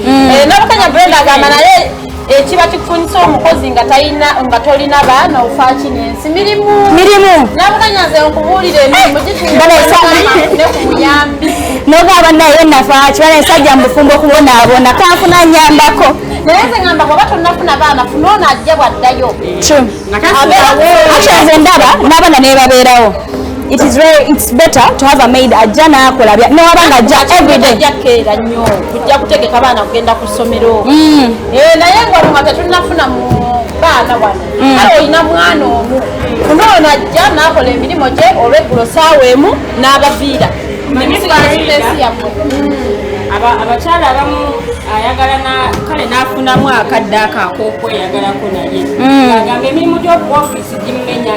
Nabukanya Brenda agamba, naye ekiba kikufunyisa omukozi nga talina, nga tolina baana, ofaaki n'ensi? Mirimu. Mirimu. Nabukanya, nze nkubuulira, emirimu Bana ne ku muyambi. Nogamba naye nafaaki bana ensajja mu bufumbo okubonaabona, kanfuna nyambako. Naye nze ngamba, bw'oba tonnafuna baana, funa ono ajja bw'addayo. True. Actually, nze ndaba n'abaana ne babeerawo, it is very, it's better to have a maid ajja n'akola newaba nga ajja everyday. Ajja keera nnyo kujja kutegeka baana kugenda ku ssomero. Naye nga nga tetunnafuna mu baana wano, kale olina mwana omu, funa ono ajja n'akola emirimu gye olweggulo saawa 1 n'abaviira, nemusigala space yammwe. Abakyala abamu ayagala kale n'afunamu akadde ako ak'okweyagalako, naye agamba emirimu gy'oku ofiisi gimumenya,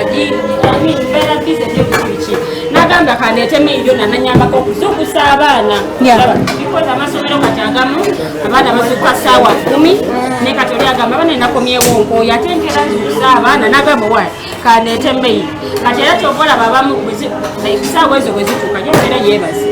mbeera busy nnyo, biki biki, n'agamba kandeete maid ono ananyambako okuzuukusa abaana. Olaba, because amasomero kati agamu abaana bazuukuka saawa 10, naye kati oli agamba abaana enakomyewo nkooyo, ate nkera nzuukusa abaana, n'agamba wa kandeete maid. Kati era kyova olaba abamu like saawa ezo bwe zituuka gyobeera yeebase,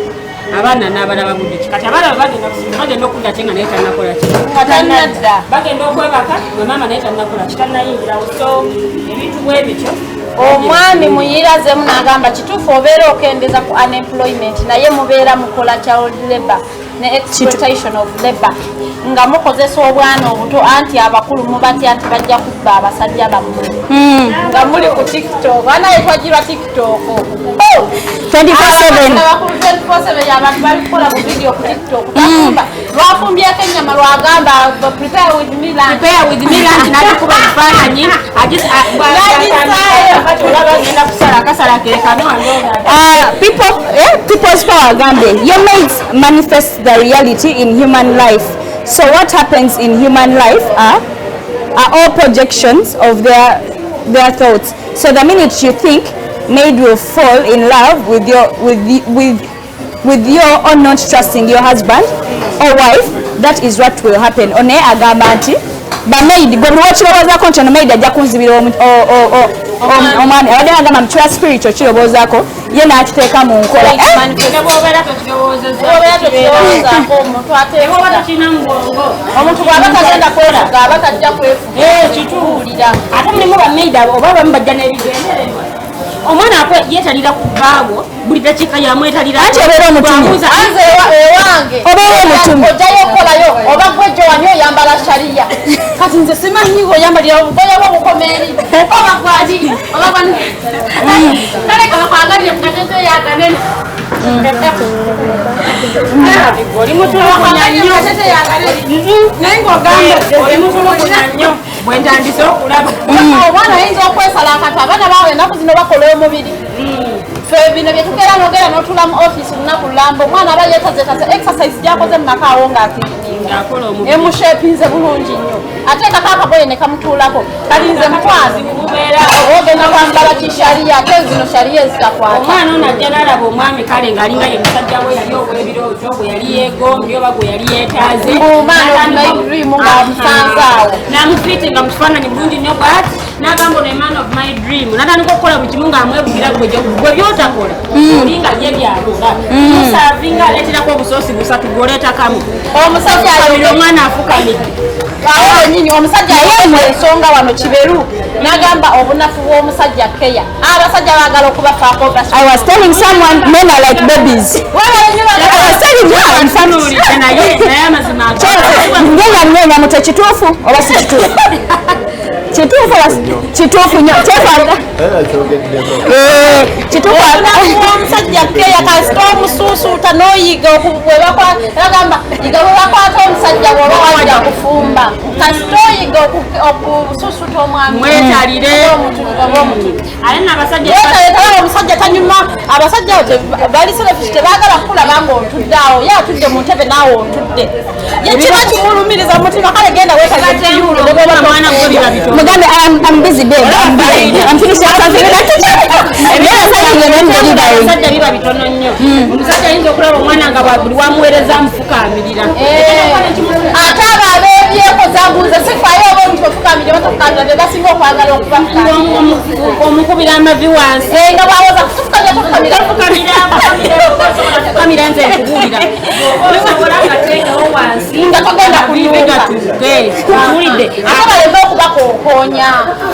abaana n'abalaba budde ki? Kati abaana bwe bagenda kusoma, bagenda okudda ate nga naye tannakola ki? Nga tannadda. Bagenda okwebaka nga maama naye tannakola ki, tannayingirawo. So ebintu bwe bityo. Omwami muyirazemu n'agamba, kituufu obeera okendeza ku unemployment, naye mubeera mukola child labor ne exploitation of labor nga mukozesa obwana obuto, anti abakulu mubatya nti bajja kubba abasajja bammwe. Nga muli ku TikTok, anaye twagirwa TikTok. 24/7. 24/7 abantu bali kukola bu video ku TikTok. Tafumba, lwafumbyeko ennyama, lwagamba, "Prepare with me lunch." "Prepare with me lunch," n'agikuba ebifaananyi. N'agisaayo. Kati olaba ngenda kusala akasala ke kano. People's power agambye, your maids manifest the reality in human life. So what happens in human life are all projections of their thoughts. So the minute you think maid will fall in love with your with the, with with your or not trusting your husband or wife, that is what will happen. One agamba nti ba maid gwe buli wekirowoozaako nti ono maid ajja kunzibira omwami, abadde agamba mukiwa spiritual kirowoozaako, ye n'akiteeka mu nkola. Ne bw'obeera tokirowoozezza, Obeera tokirowoozaako, omuntu ne bw'oba ate tokirina mu bwongo. Omuntu bw'aba tagenda kwefuga, aba tajja kwefuga. Kituufu. Kituwulira. Ate mulimu ba maid abo oba abamu bajja n'ebigendererwa. Omwana akwe yeetalira ku bbaawo buli dakiika, yamwetalira. Anti obeera omutumye. Bw'abuuza- Anze ewange Obeera omutumye. ojjayo okukolayo, oba gwe jowani oyambala shariya, kati nze simanyi oyambalira obugoye bwo bukoma eri, oba gwani, oba gwani, kale kabakwagalire mukateteeyo aganene. Oli mutulugunya nnyo. Naye ng'ogamba Oli mutulugunya nnyo bwe ntandise okulaba. Omwana ayinza okwesala akati, abaana bawe ennaku zino bakola omubiri. Fe bino byetukeera nogera notula mu offisi lunaku lulamba, omwana aba yeetazeetaze, exercise gyakoze mu maka awo ng'acleaninga Ng'akola omubiri. emushapinze bulungi nnyo, ate kako akagoye ne kamutuulako. Kati nze mukwano, Bubeera ogenda kwambala kishaliya, ate zino shaliya ezitakwata. Omwana ono ajja n'alaba omwami, kale ng'alinga ye musajja we yali ow'ebirooto, gwe yali yeegombye oba gwe yali yeetaaze. Mbu man of my dream ng'amusanze awo. N'amufiitinga mu kifaananyi bulungi nnyo bwati, n'agamba, "Ono man of my dream." N'atandika okukola buli kimu ng'amwebugira, gwe by'otakola oli nga ye byakola, muservinga, aleeterako obusoosi busatu, gw'oleeta kamu. Omusajja Afukamira, omwana afukamidde. Awo wennyini omusajja ayogera ensonga wano kiberu, n'agamba obunafu bw'omusajja keya, abasajja baagala okubafaako. I was telling someone, men are like babies. I was telling her, in fact. Tunuulidde, naye amazima Ngenda nnyo muto, kituufu oba si kituufu? Kituufu oba kituufu nnyo? Kyefaga. Era kyogeddeko. Kituufu. Obunafu bw'omusajja keya, kasita omusuusuuta n'oyiga agamba yiga bwe bakwata omusajja bw'oba wajja kufumba, kasita oyiga. Yiga okususuta omwami. Mwetalire. Oba omutu. Ate n'abasajja Wetalire omusajja tanyuma. Abasajja bali selfish, tebaagala kukulaba ng'otudde awo. Ye atudde mu ntebe, naawe otudde. Ye kiba kimulumiriza mu mutima. Kale genda weetalire kiyungu ne bw'oba Mwana gwe biba bitono. Mugambe, I'm busy, babe. I'm busy. I'm finishing something. Yeah, something and then delivering. Abasajja biba bitono nnyo. Omusajja ayinza okulaba omwana nga buli wamuweereza amufukamirira. Ate abo abeebyekoza mbuuza sifaayo oba omuntu ofukamire batafukamira, be basinga okwagala okubafukamira. Omukubira amavi wansi. Nga bwawoza kufukamira, tofukamira. Fukamira, fukamira, osobola fukamira, nze nkubuulira. Osobola nga teekawo wansi. Nga togenda kunuuka. Gatuuke. Tuwulidde. Ate baleme okubakookoonya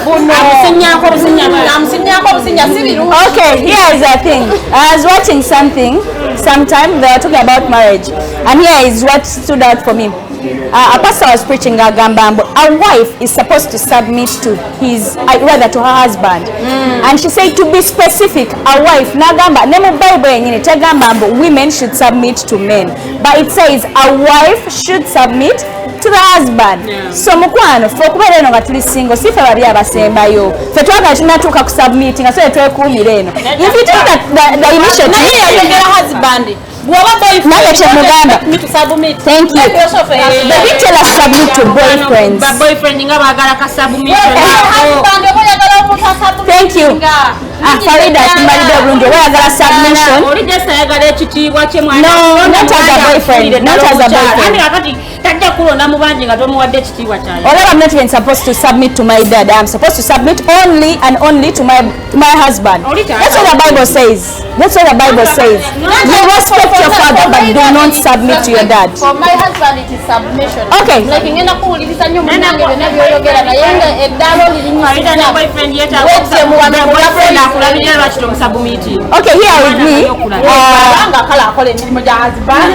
buno. Amusinyaako obusinya. Amusinyaako obusinya, si birungi. Okay, here is the thing. I was watching something sometime, they were talking about marriage. And here is what stood out for me. A pastor was preaching, agamba mbu a wife is supposed to submit to his, rather to her husband. And she said, to be specific, a wife, nagamba, ne mu Bible yenyini, tegamba mbu women should submit to men. But it says a wife should submit to the husband. So mukwano, ffe okubeera eno nga tuli single, si ffe babi abasembayo. Ffe twagala tunatuuka ku submit nga so twekuumira eno. If you take the initiative, Naye yayogera husband. Bw'oba boyfriend, Nange kye mugamba. expect me to submit. Thank you. Let yourself a husband. They didn't tell us submit to boyfriends. Ba boyfriend nga baagala ka submission. Husband oba oyagala omuntu asubmit. Thank you. Ah, Farida akimalidde obulungi, oba oyagala submission. Oli just ayagala ekitiibwa kye mwana. No, not as a boyfriend, not as a boyfriend. Andi kakati tajja kulonda mu bangi nga tomuwadde ekitiibwa kyayo. Although I'm not even supposed to submit to my dad, I'm supposed to submit only and only to my husband. That's what the Bible says. That's what the Bible says. You respect your father, but do not submit to your dad. For my husband it is submission. Okay. Like ngenda kuwuliriza nnyo munnange byonna by'oyogera, naye nga eddaala Farida ne olirinyisiza. boyfriend Wejje mu wano mu boyfriend akulabirira, lwaki tomusubmiti? Okay, here with me. Kubanga kale akola emirimu gya husband.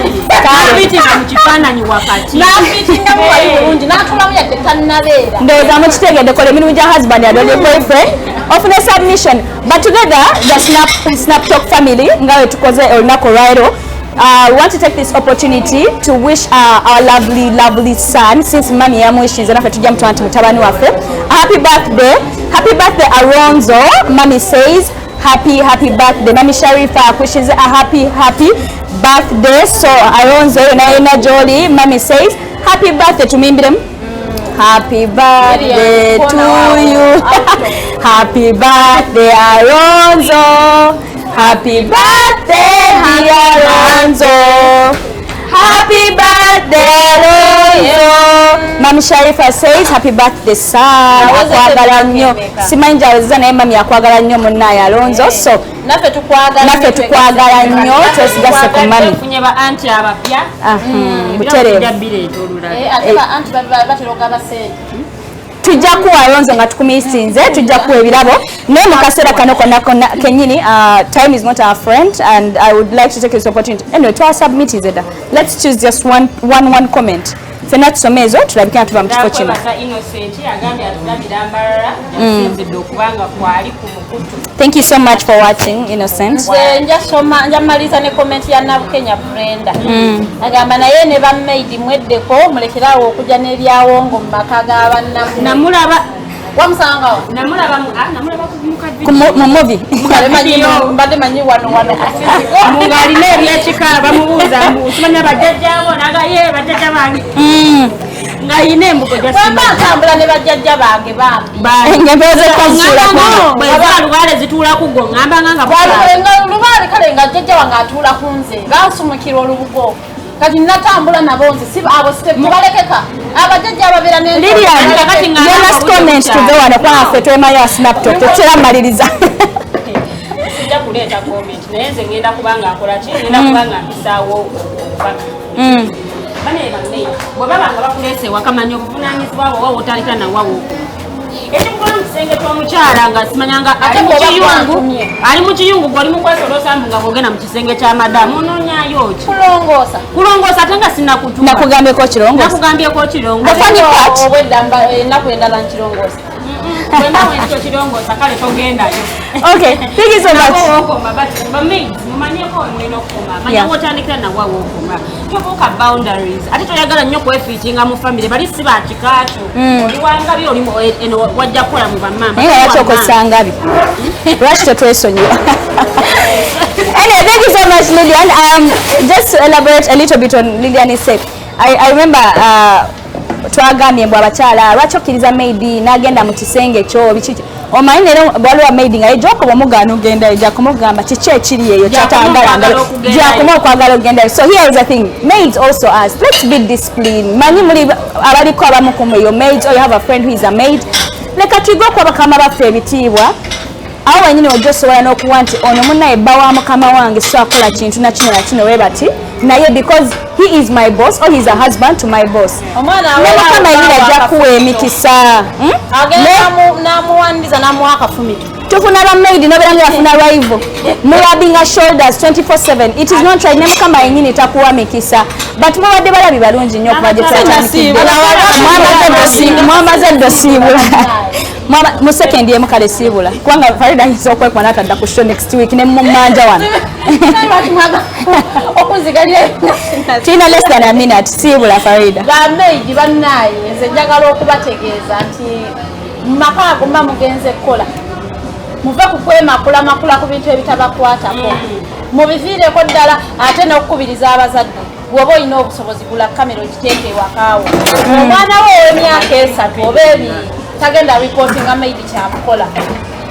Submitinga mu kifaananyi wakati. N'afiitingamu wali bulungi n'atulamu yadde tannabeera. Ndowooza mukitegedde, kola emirimu gya husband yadde oli boyfriend, ofune submission. But together, the Snap Talk family, nga we tukoze olunaku olwaleero, we want to take this opportunity to wish our lovely, lovely son, since mami yamuwishinze, naffe tujja mutwala nti mutabani waffe, happy birthday. Happy birthday, Aronzo. Mami says happy, happy birthday. Mami Sharifa akwishinze a happy, happy birthday. So Aronzo, yona yona joli, mami says happy birthday. Tumimbiremu happy birthday to you. Happy birthday, Alonzo. Happy birthday, dear Alonzo. Happy birthday, Alonzo. Mami Sharifa says happy birthday, son. Akwagala nnyo. Simanyi gyaweza, naye mami akwagala nnyo munnaye Alonzo. So Naffe tukwagala. Naffe tukwagala nnyo, twesigase ku mami. Tufunye ba anti abapya. Butereevu. Tujja bireeta olulala. Ate ba anti batera ogaba ssente. Tujja kuwa Alonzo nga tukumisinze, tujja kuwa ebirabo, naye mu kaseera kano konna konna kennyini, time is not our friend and I would like to take this opportunity. Anyway, twasubmitize dda. Let's choose just one comment, ffenna tusome ezo, tulabike nga tuva mu kifo kino. Ndakwebasa Innocent, agambye atulabira Mbarara, yasinzidde okubanga kwali ku mukutu. Thank you so much for watching, Innocent. Nze njasoma, njamaliza ne comment ya Nabukenya Brenda. Agamba naye ne bamaidi mweddeko, mulekerawo okujja n'ebyawongo mu maka ga bannammwe. Namulaba. Wamusangawo? Namulaba namulaba mu ka Ku mu movie. Kale manyi, mbadde manyi wano wano ku physical. Ng'alina ebyekika, bamubuuza mbu simanya bajjajjaabo, nagaye bajjajja bange, ng'alina embugo. Bwemba ntambula ne bajjajja bange bambi. Ng'empewo z'ekka zituula ku Bweza lubaale zituula ku gwo, ŋŋamba nga Nga lubaale kale nga jjajja wange atuula ku nze, bansumukira olubugo, kati natambula nabo nze si abo tebalekeka abajjajja ababeera ne Lilian, Kakati nga your last comment, tuve wano kubanga ffe twemayo Snap Talk, tetutera maliriza. Sijja kuleeta comment, naye nze ngenda kubanga akola ki, ngenda kubanga mpisaawo obubaka. Bane banne bwe baba nga bakuleese ewaka, manya obuvunaanyizibwa bwo, wawa otandikira nawawo ekikukola mu kisenge ky'omukyala nga simanyanga ali Ate mu bw'oba kiyungu, gwantumye. ali mu kiyungu, gwe oli mu kwesolosa mbu nga bw'ogenda mu kisenge kya madamu onoonyayo ki? Kulongoosa. Kulongoosa, ate nga sinakutuma. Nakugambyeko kirongoosa. Nakugambyeko kirongoosa. The funny part Obwedda ennaku endala nkirongoosa. Wena kale togendayo. Okay, thank you so much. Wokoma, but maids, mumanyeko mulina okukoma. Manya wotandikira nawa wokoma. Tobuuka boundaries. Ate toyagala nnyo kwefittinga mu family, bali si ba kika kyo. Oli wangabi oli eno wajja kukola mu bamama. Naye lwaki okozesa ngabi? Lwaki tetwesonyiwa? Anyway, thank you so much, Lillian. Just to elaborate a little bit on Lillian said, I remember twagambye mbu abakyala lwaki okkiriza maid n'agenda mu kisenge kyo biki omanyi leero waliwo maid nga gyokoba omugaana ogendayo gyakumugamba kiki ekiri eyo kyatangala gyakoma okwagala okugendayo. So here is the thing, maids also ask, let's be disciplined. Manyi muli abaliko abamu ku your maids or you have a friend who is a maid, leka tuyige okuwa bakama baffe ebitiibwa. Awo wenyini ojja osobola n'okuwa nti ono munnaye bba wa mukama wange, so akola kintu na kino na kino we bati naye because he is my boss or he is a husband to my boss. Omwana ne mukama yenyini ajja kuwa emikisa. Agenda n'amuwandiza n'amuwa akafumito. Tufuna ba maid nobeera nga bafuna rival, murabbinga shoulders 24/7. It is not right. Ne mukama yenyini takuwa mikisa, but mubadde balabi balungi nnyo okuba gye twatandikidde. Mwamaze ddo siibula mu second emu kale siibula kubanga Farida ayinza okwekwa n'atadda ku show next week ne mumanja wano. Okuzigalira. Tulina less than a minute. Siibula, Farida. Ba maid bannaaye, nze njagala okubategeeza nti mu maka ago muba mugenze kukola, muve ku kwemakulamakula ku bintu ebitabakwatako, mubiviireko ddala. Ate n'okukubiriza abazadde, bw'oba olina obusobozi, gula kamera ogiteeke ewakaawo. Omwana we ow'emyaka 3 oba 2 tagenda reportinga maid kyamukola.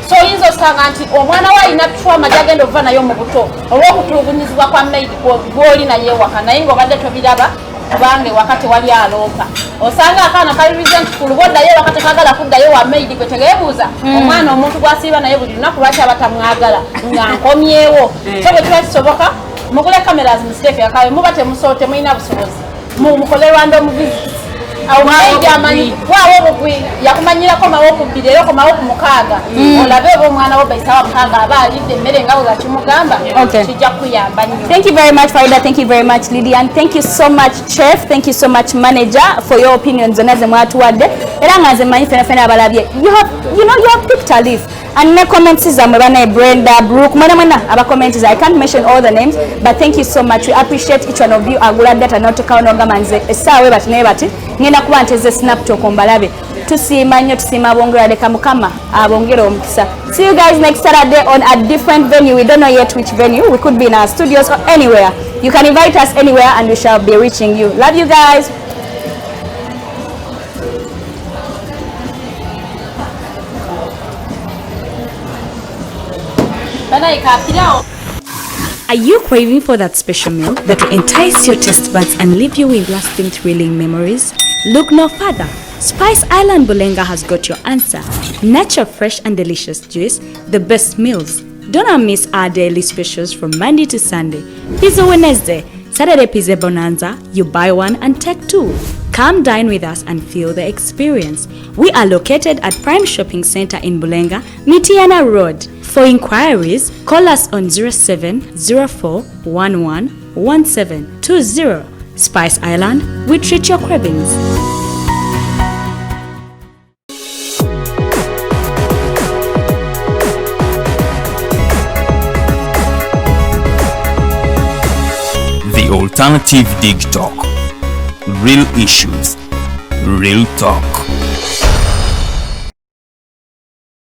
So oyinza osanga nti omwana we alina trauma gyagenda okuva nayo mu buto olw'okutulugunyizibwa kwa maid gw'oli naye ewaka, naye ng'obadde tobiraba kubanga ewaka tewali aloopa. Osanga akaana kali resentful, bwoddayo ewaka tekagala kuddayo wa maid. Gwe tegeebuuza omwana omuntu gw'asiiba naye buli lunaku lwaki aba tamwagala nga nkomyewo. So bwe kiba kisoboka, mugule cameras muziteeke ewaka. Muba temulina busobozi, mukole random visits. Awo maid amanyi waawo obugwi yakumanyirako mawo ku 2 era komawo ku 6, olabe oba omwana wo baisawa 6 aba alidde emmere nga bwe bakimugamba. Kijja kuyamba nnyo. Thank you very much, Farida. Thank you very much, Lydia. And thank you so much, Chef. Thank you so much, Manager, for your opinions zonna ze mwatuwadde. Era nga nze mmanyi ffena ffena abalabye. You have picked a leaf. And ne comments zammwe bannaye, Brenda, Brooke, mwena mwena aba comments. I can't mention all the names, but thank you so much. We appreciate each one of you. Agula data n'otukawo n'ogamba nze essaawa bati naye bati ngenda kuba nteze Snaptalk mbalabe. Tusiima nnyo, tusiima abongera, leka Mukama abongere omukisa. See you guys next Saturday on a different venue. We don't know yet which venue. We could be in our studios or anywhere. You can invite us anywhere and we shall be reaching you. Love you guys. Banaye kapirawo. Are you craving for that special meal that will entice your taste buds and leave you with lasting thrilling memories? Look no further. Spice Island Bulenga has got your answer. Natural, fresh and delicious juice, the best meals. Don't miss our daily specials from Monday to Sunday. Pizza Wednesday, Saturday Pizza Bonanza, you buy one and take two. Come dine with us and feel the experience. We are located at Prime Shopping Center in Bulenga, Mitiana Road. For inquiries, call us on 0704 11 1720. Spice Island, we treat your cravings. The Alternative Dig Talk. Real issues, real talk.